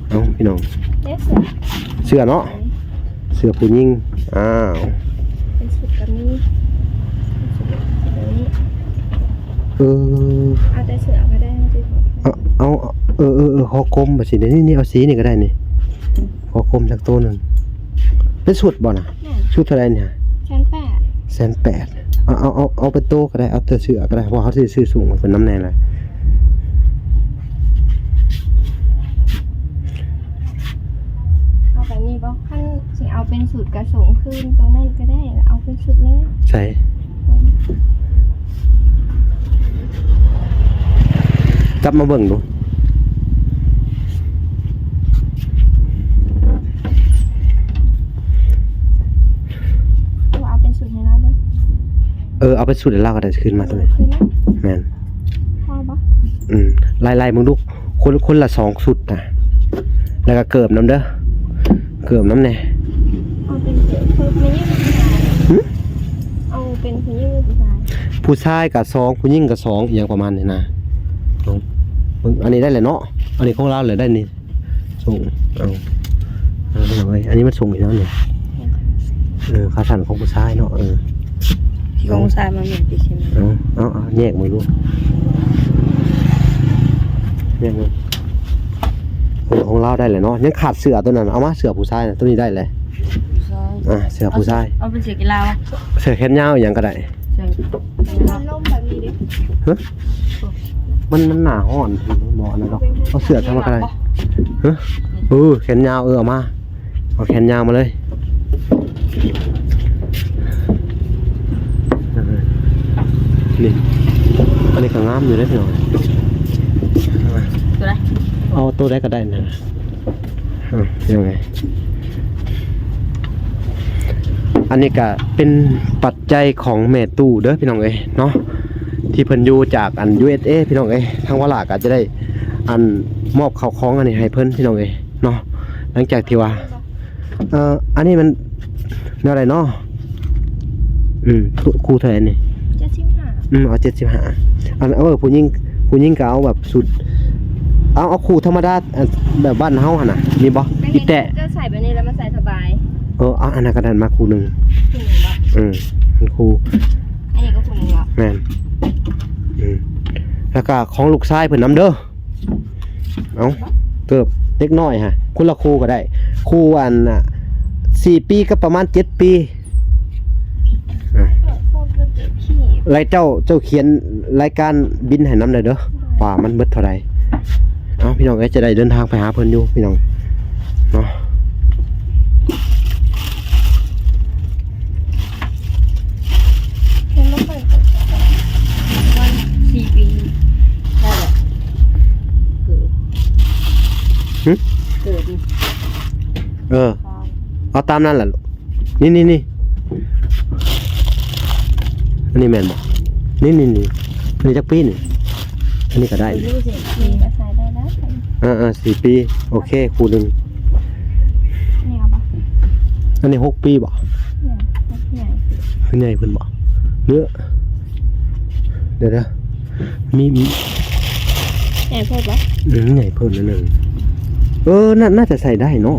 ເອົ້າ ພີ່ນ້ອງ ເສື້ອ ເສື້ອເນາະ ເສື້ອຜູ້ຍິງ. ອ້າວ ເປັນຊຸດກໍມີ ເປັນຊຸດແບບນີ້. ເອີ ເອົາແຕ່ເສື້ອກໍໄດ້. ເອົາ ເອົາ ເອີ ເອີ ເອີ ຄໍກົມແບບຊີ້. ນີ້ ນີ້ ເອົາສີນີ້ກໍໄດ້ນີ້. ຂໍຄົມຈັກໂຕໜຶ່ງ. ເປັນຊຸດບໍ່ນະ? ແມ່ນ. ຊຸດເທົ່າໃດນີ້? ແສນແປດ. ແສນແປດ. ເອົາ ເອົາ ເອົາ ເອົາເປັນໂຕກໍໄດ້ ເອົາແຕ່ເສື້ອກໍໄດ້ ເພາະວ່າເຮົາຊິຊື້ສູງໃຫ້ເພິ່ນນຳແດ່ລະ. ເອົາແບບນີ້ບໍ່? ຄັນຊິເອົາເປັນຊຸດກະສົ່ງຄືນໂຕນັ້ນກໍໄດ້ ເອົາເປັນຊຸດເລີຍ. ໃສ? ຈັບມາເບິ່ງດູ. ເອົາເປັນຊຸດໃຫ້ລາວເດີ. ເອີ ເອົາເປັນຊຸດໃຫ້ລາວກໍໄດ້ ຄືນມາໂຕນີ້. ຄືນມາ. ແມ່ນ. ພໍບໍ່? ອືມ ໄລ່ໆເບິ່ງດູ ຄົນ ຄົນລະສອງຊຸດນະ ແລ້ວກໍເກີບນຳເດີ ເກີບນຳແດ່. ເອົາເປັນເກີບ ເກີບແມ່ຍິງ ຫຶ? ເອົາເປັນຜູ້ຍິງຫຼືຜູ້ຊາຍ? ຜູ້ຊາຍກໍສອງ ຜູ້ຍິງກໍສອງ ອີ່ຫຍັງປະມານນີ້ນະ. ເບິ່ງ ອັນນີ້ໄດ້ແຫຼະເນາະ ອັນນີ້ຂອງລາວແຫຼະ ໄດ້ນີ້. ສົ່ງ ເອົາ ເອົາ ເອົາ ອັນນີ້ມັນສົ່ງອີກແລ້ວນີ້. ເອີ ຂາສັ້ນຂອງຜູ້ຊາຍເນາະ. ເອີ ຂອງຜູ້ຊາຍມາແມ່ນຕິຊິແມ່ນ ເອົາ ເອົາ ເອົາ ແຍກເບິ່ງດູ ແຍກເບິ່ງ ຂອງ ຂອງລາວໄດ້ແຫຼະເນາະ ຍັງຂາດເສື້ອຕົວນັ້ນ ເອົາມາ ເສື້ອຜູ້ຊາຍນະ ຕົວນີ້ໄດ້ແຫຼະ ຜູ້ຊາຍ ອ່າ ເສື້ອຜູ້ຊາຍ ເອົາເປັນເສື້ອກິລາວະ ເສື້ອແຂນຍາວອີ່ຫຍັງກໍໄດ້ ເສື້ອ ມັນລົມແບບນີ້ເດ້ ຮະ ມັນ ມັນໜ້າຮ້ອນ ບໍ່ອັນນັ້ນດອກ ເອົາເສື້ອທຳມະດາກໍໄດ້ ຮະ ເອີ ແຂນຍາວ ເອີ ເອົາມາ ເອົາແຂນຍາວມາເລີຍ ນີ້ ອັນນີ້ກໍງາມຢູ່ເດ້ພີ່ນ້ອງ ຕົວໃດ ເອົາຕົວໃດກໍໄດ້ນະ ເອີ ຍັງໄງ ອັນນີ້ກໍເປັນປັດໄຈຂອງແມ່ຕູ້ເດີພີ່ນ້ອງເອີຍເນາະ ທີ່ເພິ່ນຢູ່ຈາກອັນ ຢູເອັສເອ ພີ່ນ້ອງເອີຍ ທາງວາລາກໍຈະໄດ້ອັນມອບເຂົ້າຂອງອັນນີ້ໃຫ້ເພິ່ນພີ່ນ້ອງເອີຍເນາະ ຫຼັງຈາກທີ່ວ່າ ເອີ ອັນນີ້ມັນແນວໃດເນາະ? ອືມ ຄູ່ເທົ່າໃດນີ້? ເຈັດສິບຫ້າ ອືມ ເອົາເຈັດສິບຫ້າ ອັນ ເອີ ຜູ້ຍິງ ຜູ້ຍິງກໍເອົາແບບຊຸດ ເອົາ ເອົາຄູ່ທຳມະດາ ແບບບ້ານເຮົາຫັ້ນນະ ມີບໍ່? ອີແຕະ ເຈົ້າໃສ່ແບບນີ້ແລ້ວມັນໃສ່ສະບາຍ ເອີ ເອົາອັນນັ້ນກໍໄດ້ ມາຄູ່ໜຶ່ງ ຄູ່ໜຶ່ງບໍ່? ອືມ ມັນຄູ່ ອັນນີ້ກໍຄູ່ໜຶ່ງເນາະ ແມ່ນ ອືມ ແລ້ວກໍຂອງລູກຊາຍເພິ່ນນຳເດີ. ເອົາ ເກີບເດັກນ້ອຍຮະ ຄົນລະຄູ່ກໍໄດ້ ຄູ່ອັນ ອ່າ ສີ່ປີກັບປະມານເຈັດປີ ອ່າ ແລ້ວເຈົ້າ ເຈົ້າຂຽນລາຍການບິນໃຫ້ນຳໄດ້ເດີ ວ່າມັນເບິດເທົ່າໃດ. ເອົາ ພີ່ນ້ອງເອີຍ ຈະໄດ້ເດີນທາງໄປຫາເພິ່ນຢູ່ພີ່ນ້ອງເນາະ. ເຫັນບໍ່ ຂ້ອຍປະມານສີ່ປີໄດ້ແຫຼະ ເກີດ ຫຶ ເກີດນີ້ ເອີ ເອົາຕາມນັ້ນແຫຼະລູກ ນີ້ໆໆ ອັນນີ້ແມ່ນບໍ່? ນີ້ໆໆ ອັນນີ້ຈັກປີນີ້? ອັນນີ້ກໍໄດ້ ນີ້ ນີ້ກໍໃສ່ໄດ້ແລ້ວ ອ່າໆ ສີ່ປີ ໂອເຄ ຄູ່ໜຶ່ງ ນີ້ເອົາບໍ່? ອັນນີ້ຫົກປີບໍ່? ແມ່ນ ໃຫຍ່ ຄືໃຫຍ່ເພິ່ນບໍ່? ເນາະ ດຽວໆ ມີ ມີ ໃຫຍ່ໂພດບໍ່? ອືມ ໃຫຍ່ເພີ່ມໜ້ອຍໜຶ່ງ ເອີ ໜ້າ ໜ້າຈະໃສ່ໄດ້ເນາະ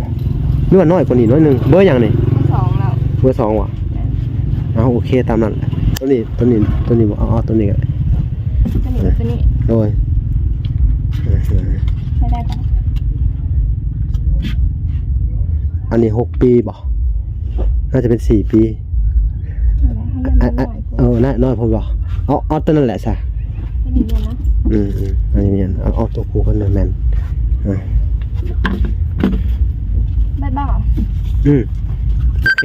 ຫຼືວ່ານ້ອຍກວ່ານີ້ໜ້ອຍໜຶ່ງ. ເບີຫຍັງນີ້? ເບີສອງແລ້ວ ເບີສອງຫວາ? ແມ່ນ ເອົາ ໂອເຄ ຕາມນັ້ນແຫຼະ ຕົວນີ້ ຕົວນີ້ ຕົວນີ້ບໍ່? ເອົາ ເອົາຕົວນີ້ກໍໄດ້ ຕົວນີ້ ຕົວນີ້ ໂດຍ ໃຊ້ໄດ້ປະ? ອັນນີ້ຫົກປີບໍ່? ໜ້າຈະເປັນສີ່ປີ ອັນ ອັນ ເອີ ນ້ອຍ ນ້ອຍໂພດບໍ່? ເອົາ ເອົາຕົວນັ້ນແຫຼະຊະ ຕົວນີ້ແມ່ນເນາະ ອືມໆ ອັນນີ້ແມ່ນ ເອົາ ເອົາຕົວຄູ່ກັນແມ່ນ ອ່າ ໄດ້ບໍ່? ອືມ ໂອເຄ.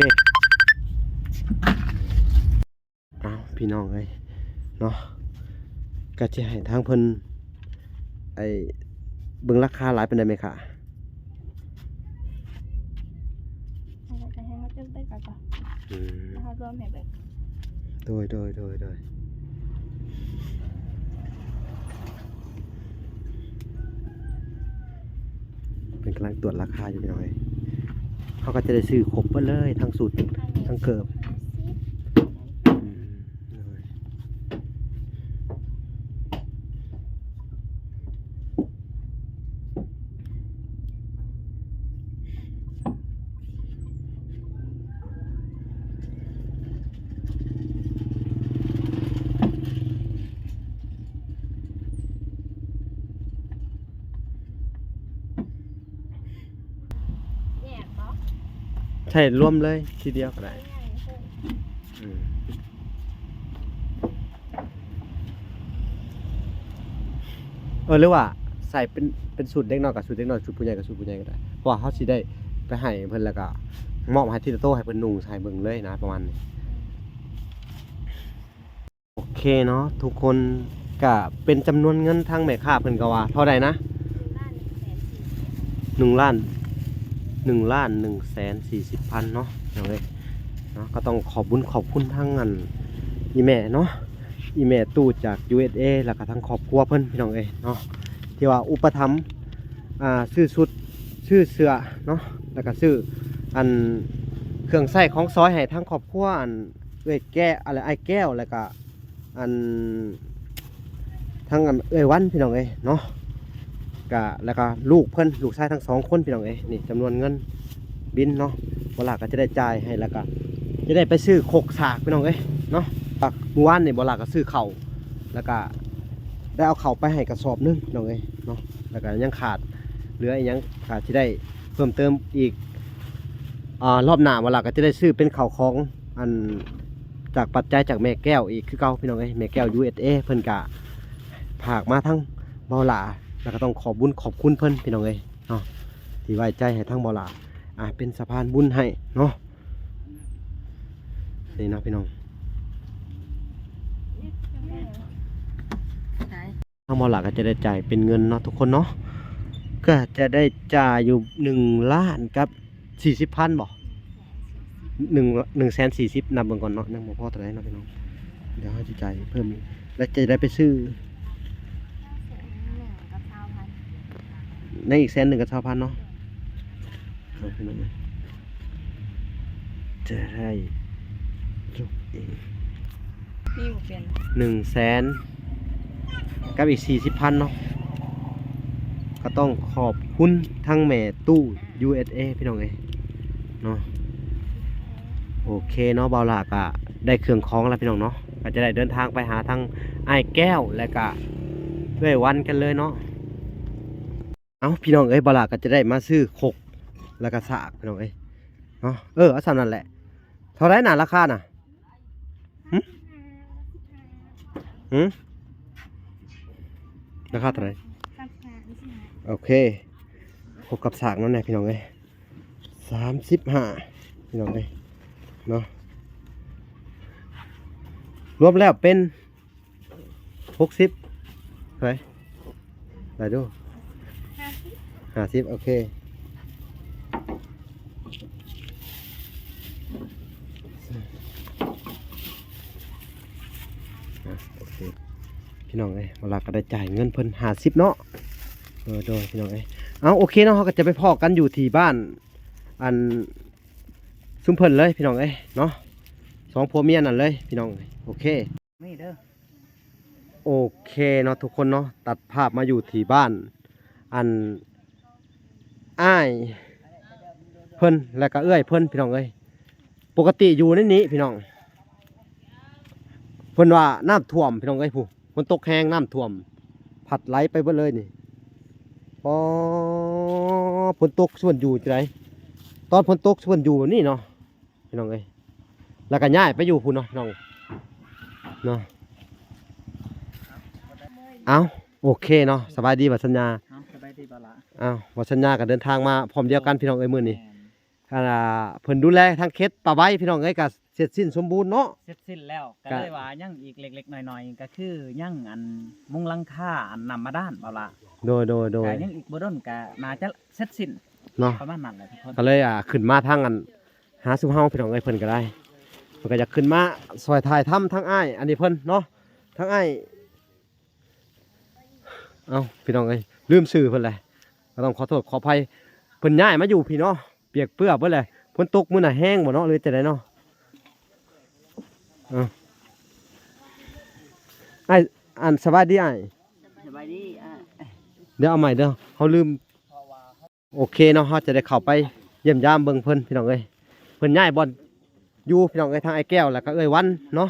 ອ້າວ ພີ່ນ້ອງເອີຍເນາະ ກໍຊິໃຫ້ທາງເພິ່ນ ໄອ້ ເບິ່ງລາຄາຫຼາຍປານໃດແມ່ຄ້າ? ເອົາໄວ້ໃຫ້ເຮົາເບິ່ງໄປກ່ອນ ອືມ ແລ້ວເຮົາລວມໃຫ້ເບິ່ງ ໂດຍ ໂດຍ ໂດຍ ໂດຍ. ເພິ່ນກຳລັງຕວດລາຄາຢູ່ພີ່ນ້ອງເອີຍ ເຮົາກໍຈະໄດ້ຊື້ຄົບເບິດເລີຍ ທັງຊຸດ ທັງເກີບ ອືມ ໂດຍ. ແຍກບໍ່? ໃສ່ລວມເລີຍທີດຽວກໍໄດ້ ອືມ ເອີ ຫຼືວ່າໃສ່ເປັນ ເປັນຊຸດເດັກນ້ອຍກໍຊຸດເດັກນ້ອຍ ຊຸດຜູ້ໃຫຍ່ກໍຊຸດຜູ້ໃຫຍ່ກໍໄດ້ ເພາະວ່າເຮົາຊິໄດ້ໄປໃຫ້ເພິ່ນ ແລ້ວກໍມອບໃຫ້ທີລະໂຕ ໃຫ້ເພິ່ນນຸ່ງໃສ່ເບິ່ງເລີຍນະ ປະມານນີ້. ໂອເຄເນາະທຸກຄົນ ກະເປັນຈຳນວນເງິນ ທາງແມ່ຄ້າເພິ່ນກໍວ່າເທົ່າໃດນະ? ໜຶ່ງລ້ານ ໜຶ່ງລ້ານໜຶ່ງແສນສີ່ສິບພັນເນາະ ພີ່ນ້ອງເອີຍເນາະ. ກໍຕ້ອງຂອບບຸນຂອບຄຸນທາງອັນ ອີ່ແມ່ເນາະ ອີ່ແມ່ຕູ້ຈາກ ຢູເອັສເອ ແລ້ວກໍທາງຄອບຄົວເພິ່ນ ພີ່ນ້ອງເອີຍເນາະ ທີ່ວ່າອຸປະຖຳ ອ່າ ຊື້ຊຸດ ຊື້ເສື້ອເນາະ ແລ້ວກໍຊື້ອັນເຄື່ອງໃຊ້ຂອງສອຍໃຫ້ທາງຄອບຄົວ ອັນ ເອື້ອຍແກ້ວ ອັນ ອ້າຍແກ້ວ ແລ້ວກະ ອັນ ທັງ ອັນ ເອື້ອຍວັນ ພີ່ນ້ອງເອີຍເນາະ ກະ ແລ້ວກະລູກເພິ່ນ ລູກຊາຍທັງສອງຄົນ ພີ່ນ້ອງເອີຍ. ນີ້ຈຳນວນເງິນບິນເນາະ ບໍ່ຫຼາຍກໍຈະໄດ້ຈ່າຍໃຫ້ ແລ້ວກະຈະໄດ້ໄປຊື້ຄົກສາກ ພີ່ນ້ອງເອີຍເນາະ. ມື້ວານນີ້ບ່າວຫຼ້າກໍຊື້ເຂົ້າ ແລ້ວກໍໄດ້ເອົາເຂົ້າໄປໃຫ້ກະສອບໜຶ່ງ ພີ່ນ້ອງເອີຍເນາະ. ແລ້ວກໍຍັງຂາດເຫຼືອອີ່ຫຍັງ ກໍຊິໄດ້ເພີ່ມເຕີມອີກ ອ່າ ລອບໜ້າບ່າວຫຼ້າກໍຈະໄດ້ຊື້ເປັນເຂົ້າຂອງ ອັນ ຈາກປັດໄຈຈາກແມ່ແກ້ວອີກຄືເກົ່າ ພີ່ນ້ອງເອີຍ. ແມ່ແກ້ວ ຢູເອສເອ ເພິ່ນກະຝາກມາທາງບ່າວຫຼ້າ ແລ້ວກໍຕ້ອງຂອບບຸນຂອບຄຸນເພິ່ນ ພີ່ນ້ອງເອີຍເນາະ ທີ່ໄວ້ໃຈໃຫ້ທາງບ່າວຫຼ້າ ອ່າ ເປັນສະພານບຸນໃຫ້ເນາະ. ນີ້ເນາະ ພີ່ນ້ອງ ທາງບ່າວຫຼ້າກໍຈະໄດ້ຈ່າຍເປັນເງິນເນາະທຸກຄົນເນາະ ກໍຈະໄດ້ຈ່າຍຢູ່ໜຶ່ງລ້ານກັບສີ່ສິບພັນບໍ? ໜຶ່ງ ໜຶ່ງແສນສີ່ສິບ ນັບເບິ່ງກ່ອນເນາະ ຍັງບໍ່ພໍເທົ່າໃດເນາະພີ່ນ້ອງ. ດຽວເຮົາຊິຈ່າຍເພີ່ມອີກ ແລ້ວຈະໄດ້ໄປຊື້ ໃນອີກແສນໜຶ່ງກັບຊາວພັນເນາະ. ເອົາ ພີ່ນ້ອງເອີຍ ຈະໄດ້ຈົບເອງ ມີບໍ່ເປັນ ໜຶ່ງແສນກັບອີກສີ່ສິບພັນເນາະ. ກໍຕ້ອງຂອບຄຸນທັງແມ່ຕູ້ ຢູເອສເອ ພີ່ນ້ອງເອີຍເນາະ. ໂອເຄເນາະ ບ່າວຫຼ້າກໍໄດ້ເຄື່ອງຂອງແລ້ວ ພີ່ນ້ອງເນາະ ກໍຈະໄດ້ເດີນທາງໄປຫາທາງອ້າຍແກ້ວ ແລະກະເອື້ອຍວັນກັນເລີຍເນາະ. ເອົ້າ ພີ່ນ້ອງເອີຍ ບ່າວຫຼ້າກໍຈະໄດ້ມາຊື້ຄົກ ແລ້ວກໍສາກ ພີ່ນ້ອງເອີຍເນາະ. ເອີ ເອົາສ່ຳນັ້ນແຫຼະ. ເທົ່າໃດນະ ລາຄານະ? ຫຶ? ຫຶ? ລາຄາເທົ່າໃດ? ໂອເຄ ຄົກກັບສາກນັ້ນແຫຼະ ພີ່ນ້ອງເອີຍ. ສາມສິບຫ້າ ພີ່ນ້ອງເອີຍເນາະ ລວມແລ້ວເປັນຫົກສິບ ເທົ່າໃດ? ໄດ້ດູ ຫ້າສິບ ຫ້າສິບ ໂອເຄ ອ່ະ ໂອເຄ ພີ່ນ້ອງເອີຍ ເວລາກໍໄດ້ຈ່າຍເງິນເພິ່ນຫ້າສິບເນາະ. ໂດຍ ໂດຍ ພີ່ນ້ອງເອີຍ ເອົາ ໂອເຄເນາະ ເຮົາກໍຈະໄປພໍ້ກັນຢູ່ທີ່ບ້ານ ອັນ ຊຸມເພິ່ນເລີຍ ພີ່ນ້ອງເອີຍເນາະ ສອງຜົວເມຍນັ້ນເລີຍ ພີ່ນ້ອງເອີຍ. ໂອເຄ ນີ້ເດີ ໂອເຄເນາະ ທຸກຄົນເນາະ ຕັດພາບມາຢູ່ທີ່ບ້ານ ອັນ ອ້າຍເພິ່ນ ແລ້ວກໍເອື້ອຍເພິ່ນ ພີ່ນ້ອງເອີຍ. ປົກກະຕິຢູ່ໃນນີ້ ພີ່ນ້ອງ ເພິ່ນວ່ານ້ຳຖ້ວມ ພີ່ນ້ອງເອີຍ ຜູ້ ຝົນຕົກແຮງ ນ້ຳຖ້ວມ ພັດໄຫຼໄປເບິດເລີຍນີ້. ອໍ ຝົນຕົກຊວນຢູ່ຈັ່ງໃດ ຕອນຝົນຕົກຊວນຢູ່ແບບນີ້ເນາະ ພີ່ນ້ອງເອີຍ ແລ້ວກໍຍ້າຍໄປຢູ່ພຸ້ນເນາະ ພີ່ນ້ອງເນາະ. ເອົ້າ ໂອເຄເນາະ ສະບາຍດີບ່າວສັນຍາ. ເອົ້າ ສະບາຍດີບ່າວຫຼ້າ. ເອົ້າ ບ່າວສັນຍາກໍເດີນທາງມາພ້ອມດຽວກັນ ພີ່ນ້ອງເອີຍ ມື້ນີ້ ແມ່ນ ອ່າ ເພິ່ນດູແລທາງເຂດປ່າໄວ ພີ່ນ້ອງເອີຍ ກໍເສັດສິ້ນສົມບູນເນາະ ເສັດສິ້ນແລ້ວ ກໍເລີຍວ່າຍັງອີກເລັກໆນ້ອຍໆ ກໍຄືຍັງອັນມຸງຫຼັງຄາ ອັນນ້ຳບາດານ ບ່າວຫຼ້າ. ໂດຍ ໂດຍ ໂດຍ ກໍຍັງອີກບໍ່ດົນກໍໜ້າຈະເສັດສິ້ນເນາະ ປະມານນັ້ນແຫຼະທຸກຄົນ. ກໍເລີຍ ອ່າ ຂຶ້ນມາທາງອັນ ຫາຊຸມເຮົາ ພີ່ນ້ອງເອີຍ ເພິ່ນກໍໄດ້ ເພິ່ນກໍຢາກຂຶ້ນມາຊ່ອຍຖ່າຍທຳທາງອ້າຍອັນນີ້ເພິ່ນເນາະ ທາງອ້າຍ ເອົ້າ ພີ່ນ້ອງເອີຍ ລືມຊື່ເພິ່ນແຫຼະ ກໍຕ້ອງຂໍໂທດຂໍອະໄພ. ເພິ່ນຍ້າຍມາຢູ່ພີ້ເນາະ ປຽກເປື້ອເບິດແຫຼະ ຝົນຕົກມື້ນະແຮງບໍ່ເນາະ ຫຼືຈັ່ງໃດເນາະ. ເອົ້າ ອ້າຍ ອັນ ສະບາຍດີອ້າຍ. ສະບາຍດີອ້າຍ. ດຽວເອົາໃໝ່ເດີ ເຮົາລືມ. ໂອເຄເນາະ ເຮົາຈະໄດ້ເຂົ້າໄປຢ້ຽມຢາມເບິ່ງເພິ່ນ ພີ່ນ້ອງເອີຍ ເພິ່ນຍ້າຍບ່ອນຢູ່ ພີ່ນ້ອງເອີຍ ທາງອ້າຍແກ້ວ ແລ້ວກໍເອື້ອຍວັນເນາະ.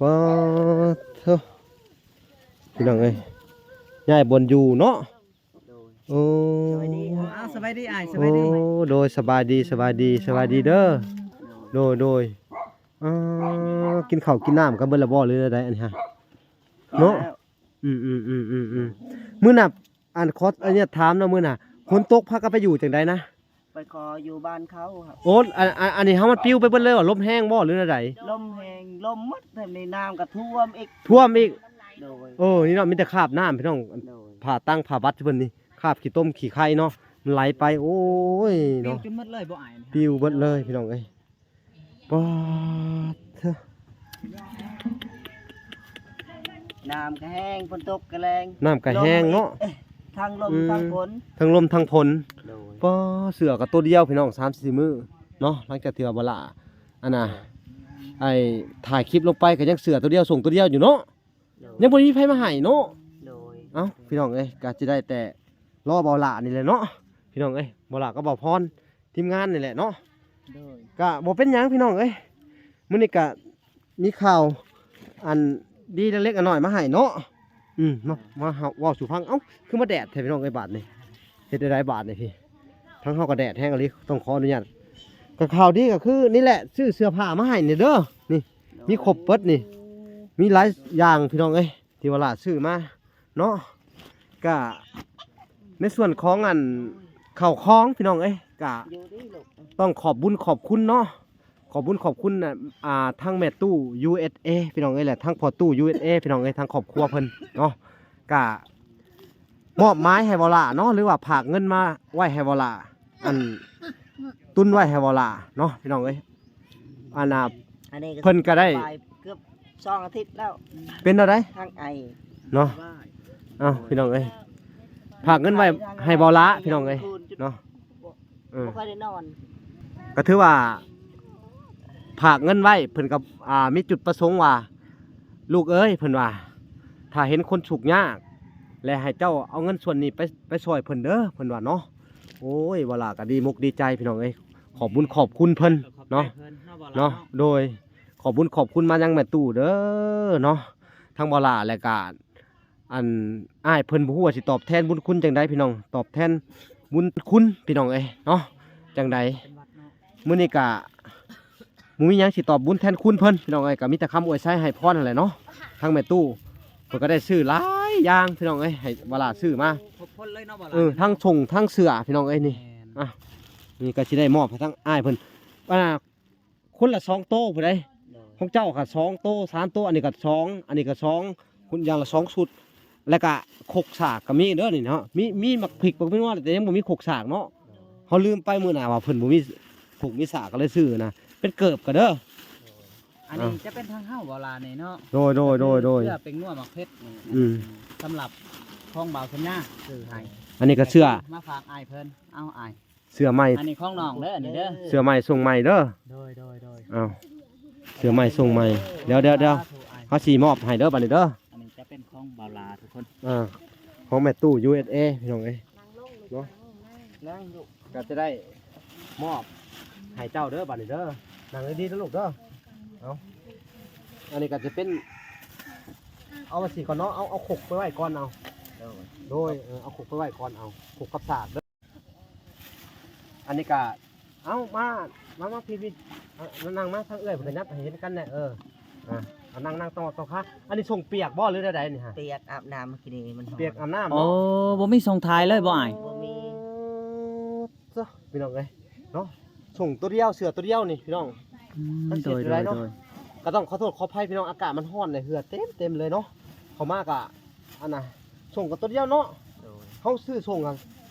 ປາດໂທ້ ພີ່ນ້ອງເອີຍ ຍ້າຍບ່ອນຢູ່ເນາະ. ໂດຍ ໂອ້ ສະບາຍດີ ອ້າວ ສະບາຍດີອ້າຍ ສະບາຍດີ. ໂອ້ ໂດຍ ສະບາຍດີ ສະບາຍດີ ສະບາຍດີເດີ. ໂດຍ ໂດຍ ໂດຍ ອ່າ ກິນເຂົ້າກິນນ້ຳກັນເບິດແລ້ວບໍ່ ຫຼືແນວໃດອັນນີ້ຮະ ເນາະ? ອືມໆໆໆ ມື້ໜ້າ ອັນ ຂໍອະນຸຍາດຖາມເນາະ ມື້ໜ້າຝົນຕົກພາກັນໄປຢູ່ຈັ່ງໃດນະ? ໄປຂໍຢູ່ບ້ານເຂົາ. ໂອ້ ອັນ ອັນ ອັນນີ້ເຮົາມັນປິວໄປເບິດເລີຍຫວາ? ລົມແຮງບໍ່ ຫຼືແນວໃດ? ລົມແຮງ ລົມໝົດ ແຖມນີ້ນ້ຳກໍຖ້ວມອີກ. ຖ້ວມອີກ. ໂດຍ ເອີ ນີ້ເນາະ ມີແຕ່ຄາບນ້ຳ ພີ່ນ້ອງ. ໂດຍ ຜ້າຕັງຜ້າບັດເພິ່ນນີ້ ຄາບຂີ້ຕົມຂີ້ໄຄເນາະ ມັນໄຫຼໄປ. ໂອ້ຍ ປິວເນາະ ຈົນໝົດເລີຍບໍ່ອ້າຍ? ປິວເບິດເລີຍ ພີ່ນ້ອງເອີຍ. ປາດເທີ ນ້ຳກໍແຮງ ຝົນຕົກກໍແຮງ ນ້ຳກໍແຮງເນາະ ທັງລົມ ອືມ ທັງຝົນ ທັງລົມທັງຝົນ. ໂດຍ ປາດ ເສື້ອກໍໂຕດຽວ ພີ່ນ້ອງ ສາມສີ່ມື້ເນາະ ຫຼັງຈາກທີ່ວ່າບໍ່ຫຼ້າ ອັນນ່າ ໂດຍ ໄອ້ ຖ່າຍຄລິບລົງໄປກໍຍັງເສື້ອໂຕດຽວ ສົ້ງໂຕດຽວຢູ່ເນາະ. ໂດຍ ຍັງບໍ່ໄດ້ມີໃຜມາໃຫ້ເນາະ. ໂດຍ ເອົ້າ ພີ່ນ້ອງເອີຍ ກໍຊິໄດ້ແຕ່ລໍບ່າວຫຼ້ານີ້ແຫຼະເນາະ ພີ່ນ້ອງເອີຍ ບ່າວຫຼ້າກັບບ່າວພອນ ທີມງານນີ້ແຫຼະເນາະ. ໂດຍ ກະບໍ່ເປັນຫຍັງພີ່ນ້ອງເອີຍ ມື້ນີ້ກະ ມີຂ່າວອັນດີເລັກໆນ້ອຍໆມາໃຫ້ເນາະ. ອືມ ມາ ມາເວົ້າສູ່ຟັງ. ເອົ້າ ຄືມາແດດແທ້ພີ່ນ້ອງເອີຍ ບາດນີ້ ເຮັດໄດ້ໃດບາດນີ້ພີ່? ທາງເຮົາກໍແດດແຮງອີ່ຫຼີ ຕ້ອງຂໍອະນຸຍາດ. ກໍຂ່າວດີກໍຄືນີ້ແຫຼະ ຊື້ເສື້ອຜ້າມາໃຫ້ນີ້ເດີ ນີ້ ມີຄົບເບິດນີ້ ມີຫຼາຍຢ່າງພີ່ນ້ອງເອີຍ ທີ່ວ່າຫຼ້າຊື້ມາເນາະ. ກະໃນສ່ວນຂອງອັນເຂົ້າຂອງພີ່ນ້ອງເອີຍ ກະຕ້ອງຂອບບຸນຂອບຄຸນເນາະ ຂອບບຸນຂອບຄຸນ ອ່າ ທາງແມ່ຕູ້ ຢູເອັສເອ ພີ່ນ້ອງເອີຍ ແລະ ທາງພໍ່ຕູ້ ຢູເອັສເອ ພີ່ນ້ອງເອີຍ ທາງຄອບຄົວເພິ່ນເນາະ ກະມອບໝາຍໃຫ້ເວົ້າຫຼ້າເນາະ ຫຼືວ່າຝາກເງິນມາໄວ້ໃຫ້ເວົ້າຫຼ້າ ອັນຕຸນໄວ້ໃຫ້ເວົ້າຫຼ້າເນາະ ພີ່ນ້ອງເອີຍ. ອັນນ່າ ອັນນີ້ກໍ ເພິ່ນກໍໄດ້ ສະບາຍເກືອບສອງອາທິດແລ້ວ ເປັນແນວໃດ ທັງໄອເນາະ. ເອົ້າ ພີ່ນ້ອງເອີຍ ຝາກເງິນໄວ້ໃຫ້ເບົາຫຼ້າ ພີ່ນ້ອງເອີຍເນາະ. ເອີ ບໍ່ຄ່ອຍໄດ້ນອນ ກໍຖືວ່າຝາກເງິນໄວ້ ເພິ່ນກໍ ອ່າ ມີຈຸດປະສົງວ່າ ລູກເອີຍ ເພິ່ນວ່າ ຖ້າເຫັນຄົນທຸກຍາກ ແລະ ໃຫ້ເຈົ້າເອົາເງິນສ່ວນນີ້ໄປ ໄປຊ່ອຍເພິ່ນເດີ ເພິ່ນວ່າເນາະ. ໂອ້ຍ ເບົາຫຼ້າກໍດີມົກດີໃຈ ພີ່ນ້ອງເອີຍ ຂອບບຸນຂອບຄຸນເພິ່ນເນາະ ເນາະ. ໂດຍ ຂອບບຸນຂອບຄຸນມາຍັງແມ່ຕູ້ເດີເນາະ ທັງເບົາຫຼ້າ ແລະກະ ອັນ ອ້າຍເພິ່ນບໍ່ຮູ້ວ່າຊິຕອບແທນບຸນຄຸນຈັ່ງໃດ ພີ່ນ້ອງ ຕອບແທນບຸນຄຸນ ພີ່ນ້ອງເອີຍເນາະ. ຈັ່ງໃດ ມື້ນີ້ກະບໍ່ມີຫຍັງຊິຕອບບຸນແທນຄຸນເພິ່ນ ພີ່ນ້ອງເອີຍ ກະມີແຕ່ຄຳອວຍໄຊໃຫ້ພອນຫັ້ນແຫຼະເນາະ. ທາງແມ່ຕູ້ເພິ່ນກໍໄດ້ຊື້ຫຼາຍຢ່າງ ພີ່ນ້ອງເອີຍ ໃຫ້ເບົາຫຼ້າຊື້ມາ ຄົບຄົນເລີຍເນາະ ເບົາຫຼ້າ ເອີ ທັງສົ້ງທັງເສື້ອ ພີ່ນ້ອງເອີຍ ນີ້ ອ່ະ ນີ້ກໍຊິໄດ້ມອບໃຫ້ທາງອ້າຍເພິ່ນ ອ່າ ຄົນລະສອງໂຕຜູ້ໃດ ໂດຍ ຂອງເຈົ້າກໍສອງໂຕ ສາມໂຕ ອັນນີ້ກໍສອງ ອັນນີ້ກໍສອງ ຄົນຢ່າງລະສອງຊຸດ ແລ້ວກໍຄົກສາກກໍມີເດີນີ້ເນາະ. ມີ ມີໝາກພິກໝາກແຕງໂມ ແຕ່ຍັງບໍ່ມີຄົກສາກເນາະ. ໂດຍ ເຮົາລືມໄປມື້ໜ້າວ່າເພິ່ນບໍ່ມີຄົກມີສາກ ກໍເລີຍຊື້ນະ ເປັນເກີບກໍເດີ. ໂດຍ ອັນນີ້ ອ່າ ຈະເປັນທາງເຮົາບໍ່ລະນີ້ເນາະ. ໂດຍ ໂດຍ ໂດຍ ໂດຍ ເສື້ອແຕງໂມໝາກເຜັດນີ້ ອືມ ສຳລັບຂອງບ່າວສັນຍາຊື້ໃຫ້ ອັນນີ້ກໍເສື້ອ ມາຝາກອ້າຍເພິ່ນ ເອົາອ້າຍ ເສື້ອໃໝ່ ອັນນີ້ຂອງນ້ອງເດີ ອັນນີ້ເດີ ເສື້ອໃໝ່ສົ່ງໃໝ່ເດີ. ໂດຍ ໂດຍ ໂດຍ ເອົາ ເສື້ອໃໝ່ສົ່ງໃໝ່ ດຽວ ດຽວ ດຽວ ສາທຸ ອ້າຍ ເຮົາຊິມອບໃຫ້ເດີ ບາດນີ້ເດີ. ອັນນີ້ຈະເປັນຂອງບ່າວຫຼ້າທຸກຄົນ ອ່າ ຂອງແມ່ຕູ້ ຢູເອັສເອ ພີ່ນ້ອງເອີຍເນາະ. ນັ່ງລູກ ກໍຈະໄດ້ມອບໃຫ້ເຈົ້າເດີ ບາດນີ້ເດີ ນັ່ງດີໆເດີລູກເດີ. ເອົາ ອັນນີ້ກໍຈະເປັນ ເອົາວ່າຊີ້ກ່ອນເນາະ ເອົາ ເອົາຄົກໄປໄວ້ກ່ອນ ເອົາ ໂດຍ ໂດຍ ເອີ ເອົາຄົກໄປໄວ້ກ່ອນ ເອົາ ຄົກກັບສາກເດີ. ອັນນີ້ກະ ເອົາ ມາ ມາ ມາພີ້ໆ ເອົາ ນັ່ງມາທາງເອື້ອຍເພິ່ນ ຂະຫຍັບໃຫ້ເຫັນກັນແດ່. ເອີ ອ່າ ເອົານັ່ງ ນັ່ງຕໍ່ ຕໍ່ຄາ. ອັນນີ້ສົ່ງປຽກບໍ່ ຫຼືແນວໃດນີ້ຮະ? ປຽກອາບນ້ຳມື້ກີ້ນີ້ ມັນຮ້ອນ ປຽກອາບນ້ຳ ໂອ້ ເນາະ. ບໍ່ມີສົ່ງຖ່າຍເລີຍບໍ່ອ້າຍ? ບໍ່ມີ. ໂອ້ ພີ່ນ້ອງເອີຍເນາະ ສົ່ງໂຕດຽວ ເສື້ອໂຕດຽວນີ້ ພີ່ນ້ອງ. ອືມ ມັນເສຍ ໂດຍ ເສຍດາຍເນາະ ໂດຍ ໂດຍ. ກໍຕ້ອງຂໍໂທດຂໍອະໄພ ພີ່ນ້ອງ ອາກາດມັນຮ້ອນເລີຍ ເຫື່ອເຕັມໆເລີຍເນາະ. ເຂົ້າມາກະ ອັນນ່າ ສົ່ງກັນໂຕດຽວເນາະ. ໂດຍ ເຮົາຊື້ສົ່ງ ອັນ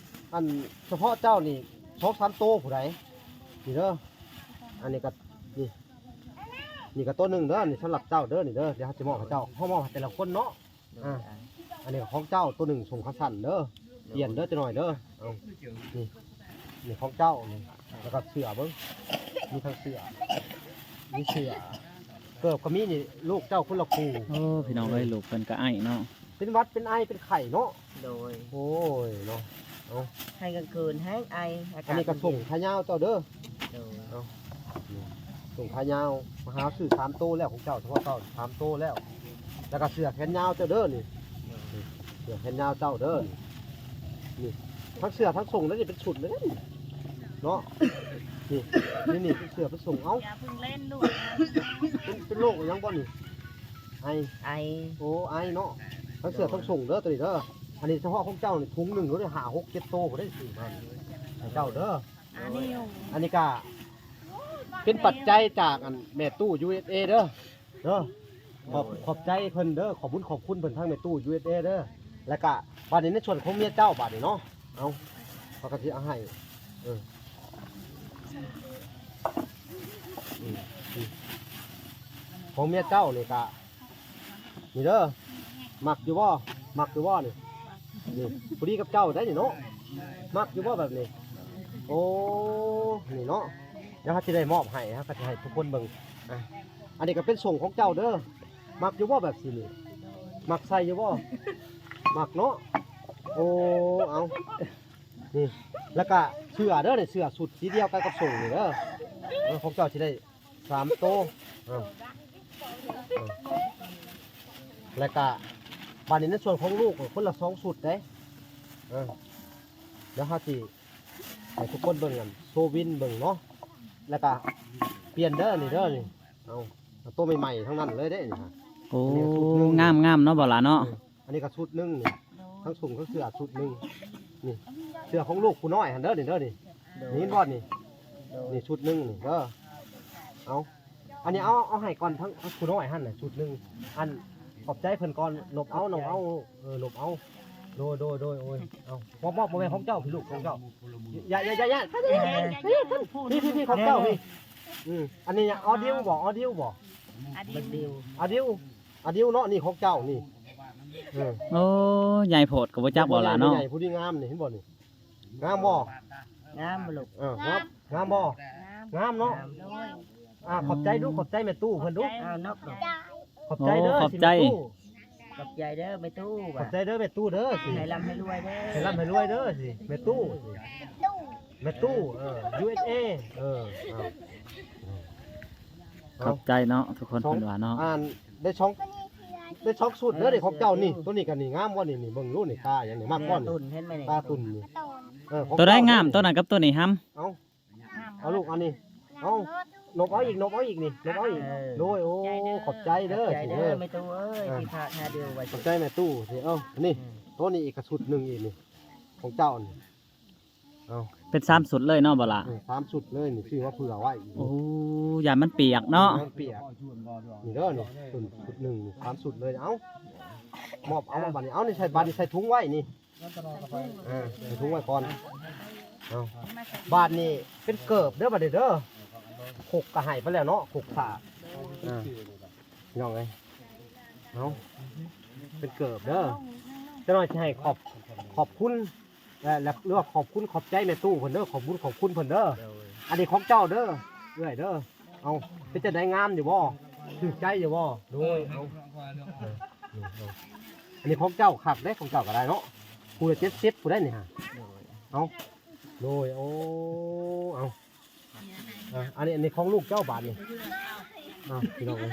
ອັນສະເພາະເຈົ້ານີ້ ສອງສາມໂຕຜູ້ໃດ ນີ້ເດີ. ອັນນີ້ກໍ ນີ້ ນີ້ກໍໂຕໜຶ່ງເດີ ນີ້ສຳລັບເຈົ້າເດີ ນີ້ເດີ. ດຽວເຮົາຊິມອບໃຫ້ເຈົ້າ ເຮົາມອບໃຫ້ແຕ່ລະຄົນເນາະ. ໂດຍ ອ່າ ອັນນີ້ກໍຂອງເຈົ້າ ໂຕໜຶ່ງ ສົ່ງຂາສັ້ນເດີ ໂດຍ ປ່ຽນເດີ ຈັກໜ້ອຍເດີ. ເອົາ ນີ້ ນີ້ຂອງເຈົ້ານີ້ ແລ້ວກໍເສື້ອເບິ່ງ ມີທັງເສື້ອ ມີເສື້ອ ເກີບກໍມີນີ້ ລູກເຈົ້າຄົນລະຄູ່. ໂອ້ ພີ່ນ້ອງເອີຍ ລູກເພິ່ນກໍໄອເນາະ ເປັນຫວັດເປັນໄອເປັນໄຂ້ເນາະ. ໂດຍ ໂອ້ຍເນາະ. ເອົາ ໄຂ້ກາງຄືນແຮງໄອ ອາກາດ ອັນນີ້ກໍສົ່ງຂາຍາວເຈົ້າເດີ. ໂດຍ ເອົາ ນີ້ ສົ່ງຂາຍາວ ມາຫາຊື້ສາມໂຕແລ້ວ ຂອງເຈົ້າ ສະເພາະເຈົ້າສາມໂຕແລ້ວ. ແລ້ວກໍເສື້ອແຂນຍາວເຈົ້າເດີນີ້ ໂດຍ ເສື້ອແຂນຍາວເຈົ້າເດີນີ້. ນີ້ທັງເສື້ອທັງສົ້ງແລ້ວນີ້ ເປັນຊຸດເລີຍເນາະ. ນີ້ ນີ້ ນີ້ ເປັນເສື້ອເປັນສົ້ງ. ເອົາ ຢ່າເພິ່ງເຫຼັ້ນລູກ ເປັນ ເປັນໂລກຫຍັງບໍ່ນີ້? ໄອ ໄອ ໂອ້ ໄອເນາະ. ທັງເສື້ອທັງສົ້ງເດີໂຕນີ້ເດີ. ອັນນີ້ສະເພາະຂອງເຈົ້ານີ້ ຖົງໜຶ່ງໂລໄດ້ຫ້າ ຫົກ ເຈັດໂຕພຸ້ນໄດ໋ ຊື້ມາໃຫ້ເຈົ້າເດີ. ອັນນີ້ ອັນນີ້ກະເປັນປັດໄຈຈາກ ອັນ ແມ່ຕູ້ ຢູເອັສເອ ເດີ ເດີ. ຂອບ ໂດຍ ຂອບໃຈເພິ່ນເດີ ຂອບບຸນຂອບຄຸນເພິ່ນ ທາງແມ່ຕູ້ ຢູເອັສເອ ເດີ. ແລ້ວກະບາດນີ້ໃນສ່ວນຂອງເມຍເຈົ້າບາດນີ້ເນາະ ເອົາ ເຂົາກໍຊິເອົາໃຫ້ ເອີ ອືມ ອືມ ຂອງເມຍເຈົ້ານີ້ກະ ນີ້ເດີ ມັກຢູ່ບໍ່? ມັກຢູ່ບໍ່ນີ້? ນີ້ ພໍດີກັບເຈົ້າໄດ໋ນີ້ເນາະ. ມັກຢູ່ບໍ່ແບບນີ້? ໂອ້ ນີ້ເນາະ. ດຽວເຮົາຊິໄດ້ມອບໃຫ້ ເຮົາກໍຊິໃຫ້ທຸກຄົນເບິ່ງ. ອ່ະ ອັນນີ້ກໍເປັນສົ້ງຂອງເຈົ້າເດີ. ມັກຢູ່ບໍ່ແບບສີນີ້? ມັກໃສ່ຢູ່ບໍ່? ມັກເນາະ. ໂອ້ ເອົາ ນີ້ ແລ້ວກະເສື້ອເດີ ນີ້ເສື້ອຊຸດສີດຽວກັນກັບສົ້ງນີ້ເດີ. ເອີ ຂອງເຈົ້າຊິໄດ້ ສາມໂຕ ເອີ ເອີ ເອີ ແລ້ວກະບາດນີ້ໃນສ່ວນຂອງລູກຄົນລະສອງຊຸດເດ້. ເອີ ດຽວເຮົາຊິໃຫ້ທຸກຄົນເບິ່ງກັນ ໂຊວິນເບິ່ງເນາະ ແລ້ວກະປ່ຽນເດີ ນີ້ເດີ ນີ້ ເອົາ ເອົາໂຕໃໝ່ໆທັງນັ້ນເລີຍເດ້ນີ້. ໂອ້ ອັນນີ້ຊຸດໜຶ່ງ ງາມໆເນາະ ບໍ່ຫຼ້າເນາະ. ເອີ ອັນນີ້ກໍຊຸດໜຶ່ງນີ້ ທັງຊຸ່ງທັງເສື້ອຊຸດໜຶ່ງນີ້ ເສື້ອຂອງລູກຜູ້ນ້ອຍຫັ້ນເດີ ນີ້ເດີ ນີ້ ນີ້ເຫັນບໍ່ນີ້ ນີ້ຊຸດໜຶ່ງນີ້ເດີ. ເອົາ ອັນນີ້ເອົາ ເອົາໃຫ້ກ່ອນ ທັງຜູ້ນ້ອຍຫັ້ນນະຊຸດໜຶ່ງ. ອັນ ຂອບໃຈເພິ່ນກ່ອນ ຫຼົບເອົາ ນ້ອງເອົາ ເອີ ຫຼົບເອົາ. ໂດຍ ໂດຍ ໂດຍ ໂອ້ຍ ເອົາ ມອບ ມອບ ບໍ່ແມ່ນຂອງເຈົ້າ ພີ່ລູກ ຂອງເຈົ້າ. ຢ່າ ຢ່າ ຢ່າ ຢ່າ ພີ່ ພີ່ ພີ່ ຂອງເຈົ້ານີ້. ອືມ ອັນນີ້ອອດິວບໍ່ ອອດິວບໍ່ ອາດິວ ອາດິວ ອາດິວເນາະ ນີ້ຂອງເຈົ້ານີ້. ເອີ ໂອ້ ໃຫຍ່ໂພດກໍບໍ່ຈັກບໍ່ຫຼ້າເນາະ. ຜູ້ນີ້ໃຫຍ່ ຜູ້ນີ້ງາມນີ້ ເຫັນບໍ່ນີ້ ງາມບໍ່? ງາມບໍ່ລູກ? ເອີ ງາມ ງາມບໍ່? ງາມ ງາມເນາະ. ໂດຍ ອ່າ ຂອບໃຈດູ ຂອບໃຈແມ່ຕູ້ເພິ່ນດູ. ອ້າວ ນົບ ຂອບໃຈເດີ ຂອບໃຈ ຊິແມ່ຕູ້ ຂອບໃຈເດີແມ່ຕູ້ ຂອບໃຈເດີແມ່ຕູ້ເດີ ຊິໃຫ້ລ່ຳໃຫ້ລວຍເດີ ໃຫ້ລ່ຳໃຫ້ລວຍເດີ ຊິແມ່ຕູ້ ຊິແມ່ຕູ້ ເອີ ຢູເອສເອ ເອີ ເອົາ ຂອບໃຈເນາະ ທຸກຄົນ ເພິ່ນວ່າເນາະ. ອັນ ໄດ້ສອງ ໄດ້ສອງຊຸດເດີ ເອີ ຂອງເຈົ້ານີ້ ເອີ ໂຕນີ້ກໍນີ້ງາມບໍ່ນີ້ ນີ້ເບິ່ງດູນີ້ ຕາຫຍັງນີ້ ມາກ່ອນ ຕາຕຸ່ນ ເຫັນໄໝນີ້ ຕາຕຸ່ນນີ້. ເອີ ຂອງ ໂຕໃດງາມ ໂຕນັ້ນກັບໂຕນີ້ຫຳ. ເອົາ ເອົາລູກ ອັນນີ້ ເອົາ ນົບເອົາອີກ ນົບເອົາອີກນີ້ ນົບເອົາອີກ. ໂດຍ ໂອ້ ຂອບໃຈເດີ ຂອບໃຈເດີແມ່ຕູ້ເອີຍ ອ່າ ທີ່ພາຫາເດີວໄວ້ ຂອບໃຈແມ່ຕູ້ຊິ. ເອົາ ນີ້ ອືມ ໂຕນີ້ອີກກະຊຸດໜຶ່ງອີກນີ້ ຂອງເຈົ້ານີ້. ເອົາ ເປັນສາມຊຸດເລີຍເນາະ ບໍ່ຫຼ້າ? ເອີ ສາມຊຸດເລີຍນີ້ ຊື້ມາເຜື່ອໄວ້. ໂອ້ ຢ້ານມັນປຽກເນາະ ມັນປຽກ. ນີ້ເດີນີ້ ຊຸດໜຶ່ງນີ້ ສາມຊຸດເລີຍ. ເອົາ ມອບເອົາ ເອົາ ບາດນີ້ ເອົາ ນີ້ໃສ່ ບາດນີ້ໃສ່ຖົງໄວ້ນີ້. ເອີ ໃສ່ຖົງໄວ້ກ່ອນ. ເອົາ ບາດນີ້ເປັນເກີບເດີ ບາດນີ້ເດີ ຄົກກໍໃຫ້ໄປແລ້ວເນາະ ຄົກສາກ. ເອີ ພີ່ນ້ອງເອີຍ ເອົາ ເປັນເກີບເດີ. ຈັກໜ່ອຍຊິໃຫ້ຂອບ ຂອບຄຸນ ແລະ ຫຼືວ່າຂອບຄຸນຂອບໃຈແມ່ຕູ້ເພິ່ນເດີ ຂອບບຸນຂອບຄຸນເພິ່ນເດີ. ອັນນີ້ຂອງເຈົ້າເດີ ເອື້ອຍເດີ. ເອົາ ເປັນຈັ່ງໃດ ງາມຢູ່ບໍ່? ຖືກໃຈຢູ່ບໍ່? ໂດຍ ເອົາ ເອີ ເອົາ ອັນນີ້ຂອງເຈົ້າ ຄັກເດ້ ຂອງເຈົ້າກໍໄດ້ເນາະ ຜູ້ລະເຈັດສິບຜູ້ໃດນີ້ຫາ. ເອົາ ໂດຍ ໂອ້ ເອົາ ອ່າ ອັນນີ້ ອັນນີ້ຂອງລູກເຈົ້າບາດນີ້. ເອົາ ພີ່ນ້ອງເອີຍ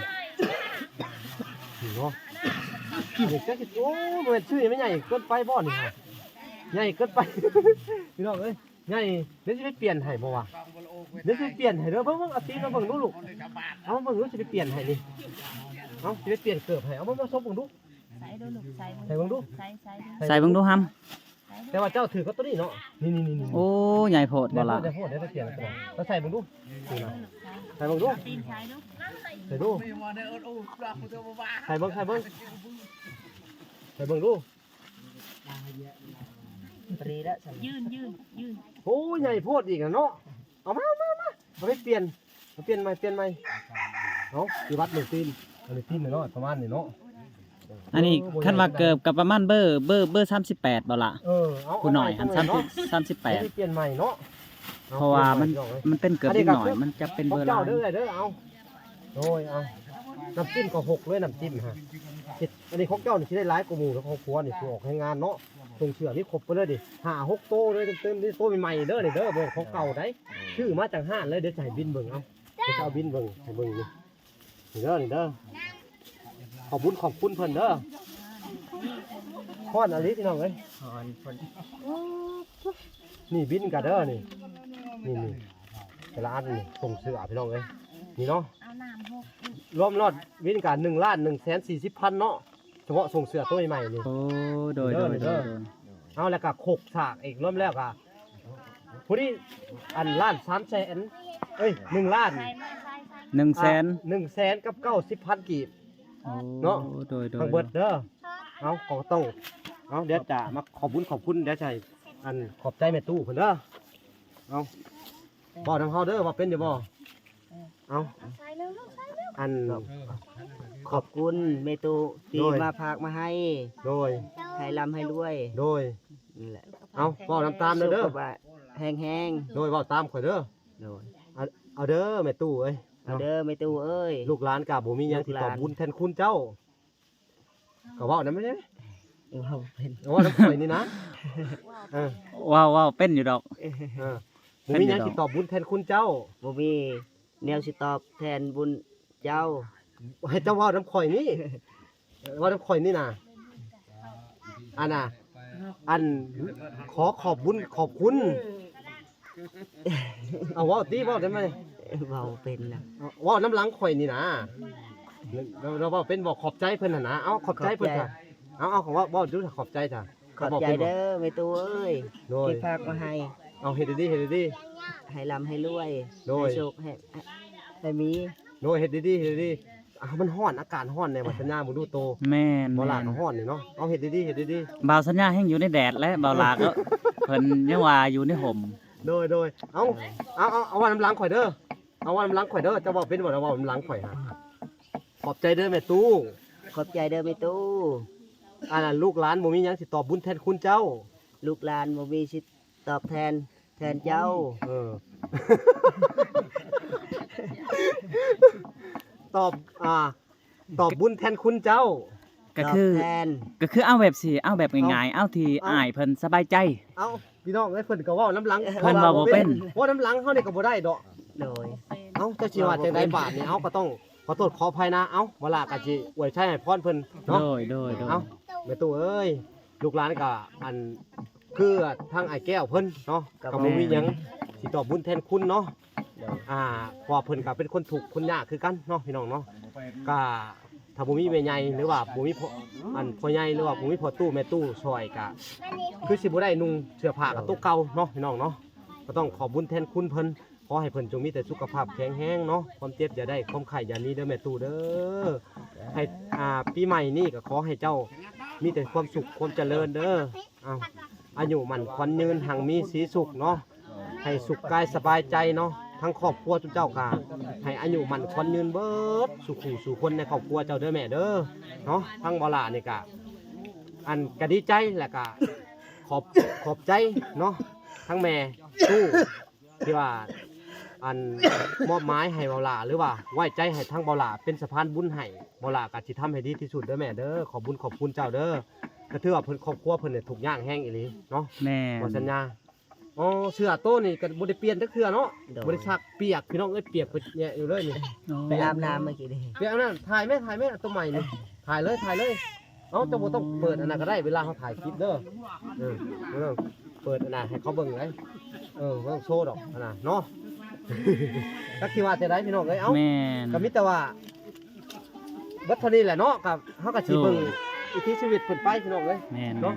ນີ້ເນາະ ອັນນີ້ຈັກຊິ ໂອ້ ບໍ່ແມ່ນຊື້ໃຫຍ່ເກີນໄປບໍ່ນີ້ຫາ ໃຫຍ່ເກີນໄປ ພີ່ນ້ອງເອີຍ. ໃຫຍ່ ດຽວຊິໄປປ່ຽນໃຫ້ບໍ່ວະ ດຽວຊິໄປປ່ຽນໃຫ້ເດີ. ເບິ່ງ ເບິ່ງ ເອົາຕີນມາເບິ່ງດູລູກ ເອົາມາເບິ່ງດູ ຊິໄປປ່ຽນໃຫ້ນີ້. ເອົາ ຊິໄປປ່ຽນເກີບໃຫ້ ເອົາມາ ມາຊົບເບິ່ງດູ ໃສ່ດູລູກ ໃສ່ເບິ່ງ ໃສ່ເບິ່ງດູ ໃສ່ເບິ່ງດູຫຳ. ແຕ່ວ່າເຈົ້າຖືກກັບໂຕນີ້ເນາະ ນີ້ໆໆໆ. ໂອ້ ໃຫຍ່ໂພດບໍ່ລະ ໃຫຍ່ໂພດ ໃຫຍ່ໂພດ ດຽວໄປປ່ຽນ ໃສ່ເບິ່ງດູ ໃສ່ເບິ່ງດູ ຕີນໃສ່ດູ ໃສ່ດູ ໃສ່ເບິ່ງ ໃສ່ເບິ່ງ ໃສ່ເບິ່ງດູ. ຍືນ ຍືນ ຍືນ. ໂອ້ຍ ໃຫຍ່ໂພດອີກນະເນາະ. ເອົາມາ ເອົາມາ ເອົາມາ ເອົາໄປປ່ຽນ ເອົາປ່ຽນໃໝ່ ປ່ຽນໃໝ່. ເອົາ ຊິວັດເບິ່ງຕີນ ອັນນີ້ຕີນນ້ອຍໆ ປະມານນີ້ເນາະ. ອັນນີ້ ໂອ້ ຄັນວ່າເກີບກໍປະມານເບີ ເບີ ເບີສາມສິບແປດບໍ່ລະ? ເອີ ເອົາ ຜູ້ນ້ອຍຫັ້ນ ເອົາໃໝ່ ສາມສິບ ສາມສິບແປດ ເປັນໃໝ່ເນາະ. ເພາະວ່າມັນ ເອົາ ມັນເປັນເຈົ້າເດີ ເອົາ ໂດຍ ເອົາ ນ້ຳຈິ້ມກໍຫົກເລີຍ ນ້ຳຈິ້ມຫະ. ເຮັດ ອັນນີ້ຂອງເຈົ້ານີ້ຊິໄດ້ຫຼາຍກວ່າໝູ່ ແລະ ຂອງຜົວນີ້ ຜູ້ອອກແຮງງານເນາະ. ສົ່ງເສື້ອນີ້ຄົບໄປເລີຍນີ້ ຫ້າຫົກໂຕເລີຍ ເຕັມໆ ນີ້ໂຕໃໝ່ໆເດີ ນີ້ເດີ ບໍ່ແມ່ນຂອງເກົ່າໃດ. ຊື້ມາຈາກຮ້ານເລີຍ ດຽວຈະໃຫ້ບິນເບິ່ງ ເອົາ ດຽວຈະເອົາບິນເບິ່ງ ໃຫ້ເບິ່ງນີ້ ນີ້ເດີ ນີ້ເດີ. ຂອບບຸນຂອບຄຸນເພິ່ນເດີ. ຮ້ອນອີ່ຫຼີພີ່ນ້ອງເອີຍ ຮ້ອນເພິ່ນ. ນີ້ບິນກະເດີ ນີ້ ນີ້ ນີ້ ແຕ່ລະອັນນີ້ ສົ່ງເສື້ອພີ່ນ້ອງເອີຍ ນີ້ເນາະ. ເອົານ້ຳຫົກອີກ ລວມລອດບິນກະໜຶ່ງລ້ານໜຶ່ງແສນສີ່ສິບພັນເນາະ ສະເພາະສົ່ງເສື້ອໂຕໃໝ່ນີ້. ໂອ້ ໂດຍ ເດີ ໂດຍ ນີ້ເດີ ໂດຍ ໂດຍ. ເອົາ ແລ້ວກະຄົກສາກອີກ ລວມແລ້ວກະ ພໍດີ ອັນ ລ້ານສາມແສນ ເອີຍ ໜຶ່ງລ້ານ ໜຶ່ງແສນ ອ່າ ໜຶ່ງແສນກັບເກົ້າສິບພັນກີບ ໂອ້ ເນາະ ໂດຍ ໂດຍ ທັງເບິດເດີ. ເອົາ ກໍຕ້ອງ ເອົາ ດຽວຈະມາຂອບບຸນຂອບຄຸນ ດຽວຈະໃຫ້ ອັນ ຂອບໃຈແມ່ຕູ້ເພິ່ນເດີ. ເອົາ ເວົ້ານຳເຮົາເດີ ເວົ້າເປັນຢູ່ບໍ່? ເອີ ເອົາ ໃສ່ເລັວ ໃສ່ເລັວ ອັນ ຂອບຄຸນແມ່ຕູ້ທີ່ ໂດຍ ມາຝາກມາໃຫ້ ໂດຍ ໃຫ້ລ່ຳໃຫ້ລວຍ ໂດຍ ນັ້ນແຫຼະ. ເອົາ ເວົ້ານຳຕາມເດີ ສຸຂະພາບແຮງໆ ໂດຍ ເວົ້າຕາມຂ້ອຍເດີ. ໂດຍ ເອົາ ເອົາເດີແມ່ຕູ້ເອີຍ ເອົາເດີແມ່ຕູ້ເອີຍ ລູກຫຼານກະບໍ່ມີຫຍັງ ລູກຫຼານ ຊິຕອບບຸນແທນຄຸນເຈົ້າ. ກໍເວົ້ານຳແມ່ ເວົ້າເປັນ ເວົ້ານຳຂ້ອຍນີ້ນະ. ເອີ ເວົ້າ ເວົ້າເປັນຢູ່ດອກ. ເອີ ບໍ່ມີຫຍັງຊິຕອບບຸນແທນຄຸນເຈົ້າ ບໍ່ມີແນວຊິຕອບແທນບຸນເຈົ້າ. ໃຫ້ເຈົ້າເວົ້ານຳຂ້ອຍນີ້ ເວົ້ານຳຂ້ອຍນີ້ນະ ອັນນ່າ ອັນ ຂໍຂອບບຸນຂອບຄຸນ ເອົາເວົ້າຕິ ເວົ້າໄດ້ໄໝ? ເວົ້າເປັນລະ ເວົ້ານຳຫຼັງຂ້ອຍນີ້ນະ ລາວ ລາວເວົ້າເປັນບໍ່? ຂອບໃຈເພິ່ນຫັ້ນນະ ເອົາ ຂອບໃຈເພິ່ນ ຂອບໃຈ ຊະ ເອົາ ເອົາ ເວົ້າ ເວົ້າດູ ຂອບໃຈຊະ ຂອບໃຈເດີແມ່ຕູ້ເອີຍ ໂດຍ ທີ່ຝາກມາໃຫ້ ເອົາ ເຮັດດີໆ ເຮັດດີໆ ໃຫ້ລ່ຳໃຫ້ລວຍ ໂດຍ ໃຫ້ໂຊກ ໃຫ້ ໃຫ້ມີ ໂດຍ ເຮັດດີໆ ເຮັດດີໆ ອ່າ ມັນຮ້ອນ ອາກາດຮ້ອນແດ່ ວ່າສັນຍາ ບໍ່ຮູ້ໂຕ ແມ່ນ ບໍ່ຫຼາກ ແມ່ນ ກໍຮ້ອນນີ້ເນາະ ເອົາ ເຮັດດີໆ ເຮັດດີໆ ບ່າວສັນຍາແຮ່ງຢູ່ໃນແດດແຫຼະ ບ່າວຫຼາກໍ ເພິ່ນຍັງວ່າຢູ່ໃນຮົ່ມ ໂດຍໆ ເອົາ ເອົາ ເອົາ ເອົາເວົ້ານຳຫຼັງຂ້ອຍເດີ ເອົາເວົ້ານຳຫຼັງຂ້ອຍເດີ ເຈົ້າເວົ້າເປັນບໍ່? ເວົ້ານຳຫຼັງຂ້ອຍຫາ ຂອບໃຈເດີແມ່ຕູ້ ຂອບໃຈເດີແມ່ຕູ້ ອັນນັ້ນ ລູກຫຼານບໍ່ມີຫຍັງຊິຕອບບຸນແທນຄຸນເຈົ້າ ລູກຫຼານບໍ່ມີຊິຕອບແທນ ແທນເຈົ້າ ເອີ ຕອບ ອ່າ ຕອບບຸນແທນຄຸນເຈົ້າ ກໍຄື ຕອບແທນ ກໍຄືເອົາແບບຊິ ເອົາແບບງ່າຍໆ ເອົາ ເອົາທີ່ ເອົາ ອ້າຍເພິ່ນສະບາຍໃຈ ເອົາ ພີ່ນ້ອງເອີຍ ເພິ່ນກໍເວົ້ານຳຫຼັງ ເພິ່ນເວົ້າບໍ່ເປັນ ເວົ້ານຳຫຼັງເຮົານີ້ກໍບໍ່ໄດ້ດອກ ໂດຍ ເອົ້າ ເຈົ້າຊິວ່າຈັ່ງໃດບາດນີ້ ເອົ້າ ກໍຕ້ອງຂໍໂທດຂໍອະໄພນະ ເອົ້າ ບໍ່ຫຼາກໍຊິອວຍໄຊໃຫ້ພອນເພິ່ນເນາະ ໂດຍ ໂດຍ ໂດຍ ເອົ້າ ແມ່ຕູ້ເອີຍ ລູກຫຼານກໍ ອັນ ຄືທາງອ້າຍແກ້ວເພິ່ນເນາະ ກໍ ກໍບໍ່ມີຫຍັງ ແມ່ນ ຊິຕອບບຸນແທນຄຸນເນາະ ໂດຍ ອ່າ ເພາະວ່າເພິ່ນກໍເປັນຄົນທຸກຄົນຍາກຄືກັນເນາະ ພີ່ນ້ອງເນາະ ກໍ ຖ້າບໍ່ມີແມ່ໃຫຍ່ ຫຼືວ່າບໍ່ມີພໍ່ ອັນພໍ່ໃຫຍ່ ຫຼືວ່າບໍ່ມີພໍ່ຕູ້ແມ່ຕູ້ຊ່ອຍ ກະຄືຊິບໍ່ໄດ້ນຸ່ງເສື້ອຜ້າກັບໂຕເກົ່າເນາະ ພີ່ນ້ອງເນາະ ກໍຕ້ອງຂອບບຸນແທນຄຸນເພິ່ນ ຂໍໃຫ້ເພິ່ນຈົ່ງມີແຕ່ສຸຂະພາບແຂງແຮງເນາະ ຄວາມເຈັບຢ່າໄດ້ ຄວາມໄຂ້ຢ່າມີເດີແມ່ຕູ້ເດີ ໃຫ້ ອ່າ ປີໃໝ່ນີ້ກໍຂໍໃຫ້ເຈົ້າມີແຕ່ຄວາມສຸກຄວາມຈະເລີນເດີ ເອົ້າ ອາຍຸໝັ້ນຂວັນຍືນ ຮັ່ງມີສີສຸກເນາະ ໃຫ້ສຸກກາຍສະບາຍໃຈເນາະ ທັງຄອບຄົວຈຸເຈົ້າກະໃຫ້ອາຍຸໝັ້ນຂວັນຍືນເບິດສູ່ຄູ່ສູ່ຄົນໃນຄອບຄົວເຈົ້າເດີແມ່ເດີເນາະ ທັງບໍ່ຫຼ້ານີ້ກະ ອັນກະດີໃຈ ແລະກະຂອບ ຂອບໃຈເນາະ ທັງແມ່ຕູ້ ທີ່ວ່າ ອັນ ມອບໝາຍໃຫ້ເບົາຫຼ້າ ຫຼືວ່າໄວ້ໃຈໃຫ້ທາງເບົາຫຼ້າເປັນສະພານບຸນໃຫ້ ເບົາຫຼ້າກໍຊິທຳໃຫ້ດີທີ່ສຸດເດີແມ່ເດີ ຂອບບຸນຂອບຄຸນເຈົ້າເດີ ກໍຖືວ່າເພິ່ນ ຄອບຄົວເພິ່ນນີ້ທຸກຍາກແຮງອີ່ຫຼີເນາະ ແມ່ນ ບໍ່ສັນຍາ ອໍ ເສື້ອໂຕນີ້ກໍບໍ່ໄດ້ປ່ຽນຈັກເທື່ອເນາະ ໂດຍ ບໍ່ໄດ້ຊັກ ປຽກ ພີ່ນ້ອງເອີຍ ປຽກເພິ່ນແຍະຢູ່ເລີຍນີ້ ໄປອາບນ້ຳເມື່ອກີ້ນີ້ ໄປອາບນ້ຳ ຖ່າຍແມ່ ຖ່າຍແມ່ ໂຕໃໝ່ນີ້ ຖ່າຍເລີຍ ຖ່າຍເລີຍ ເອົ້າ ເຈົ້າບໍ່ຕ້ອງເປີດອັນນັ້ນກໍໄດ້ ເວລາເຮົາຖ່າຍຄລິບເດີ ເອີ ບໍ່ຕ້ອງເປີດອັນນັ້ນໃຫ້ເຂົາເບິ່ງເລີຍ ເອີ ບໍ່ຕ້ອງໂຊດອກອັນນັ້ນເນາະ ຈັກຊິວ່າຈັ່ງໃດພີ່ນ້ອງເອີຍ ເອົ້າ ແມ່ນ ກໍມີແຕ່ວ່າ ເບິດເທົ່ານີ້ແຫຼະເນາະ ກໍເຮົາກໍຊິເບິ່ງ ໂດຍ ວິຖີຊີວິດເພິ່ນໄປພີ່ນ້ອງເອີຍ ແມ່ນ ເນາະ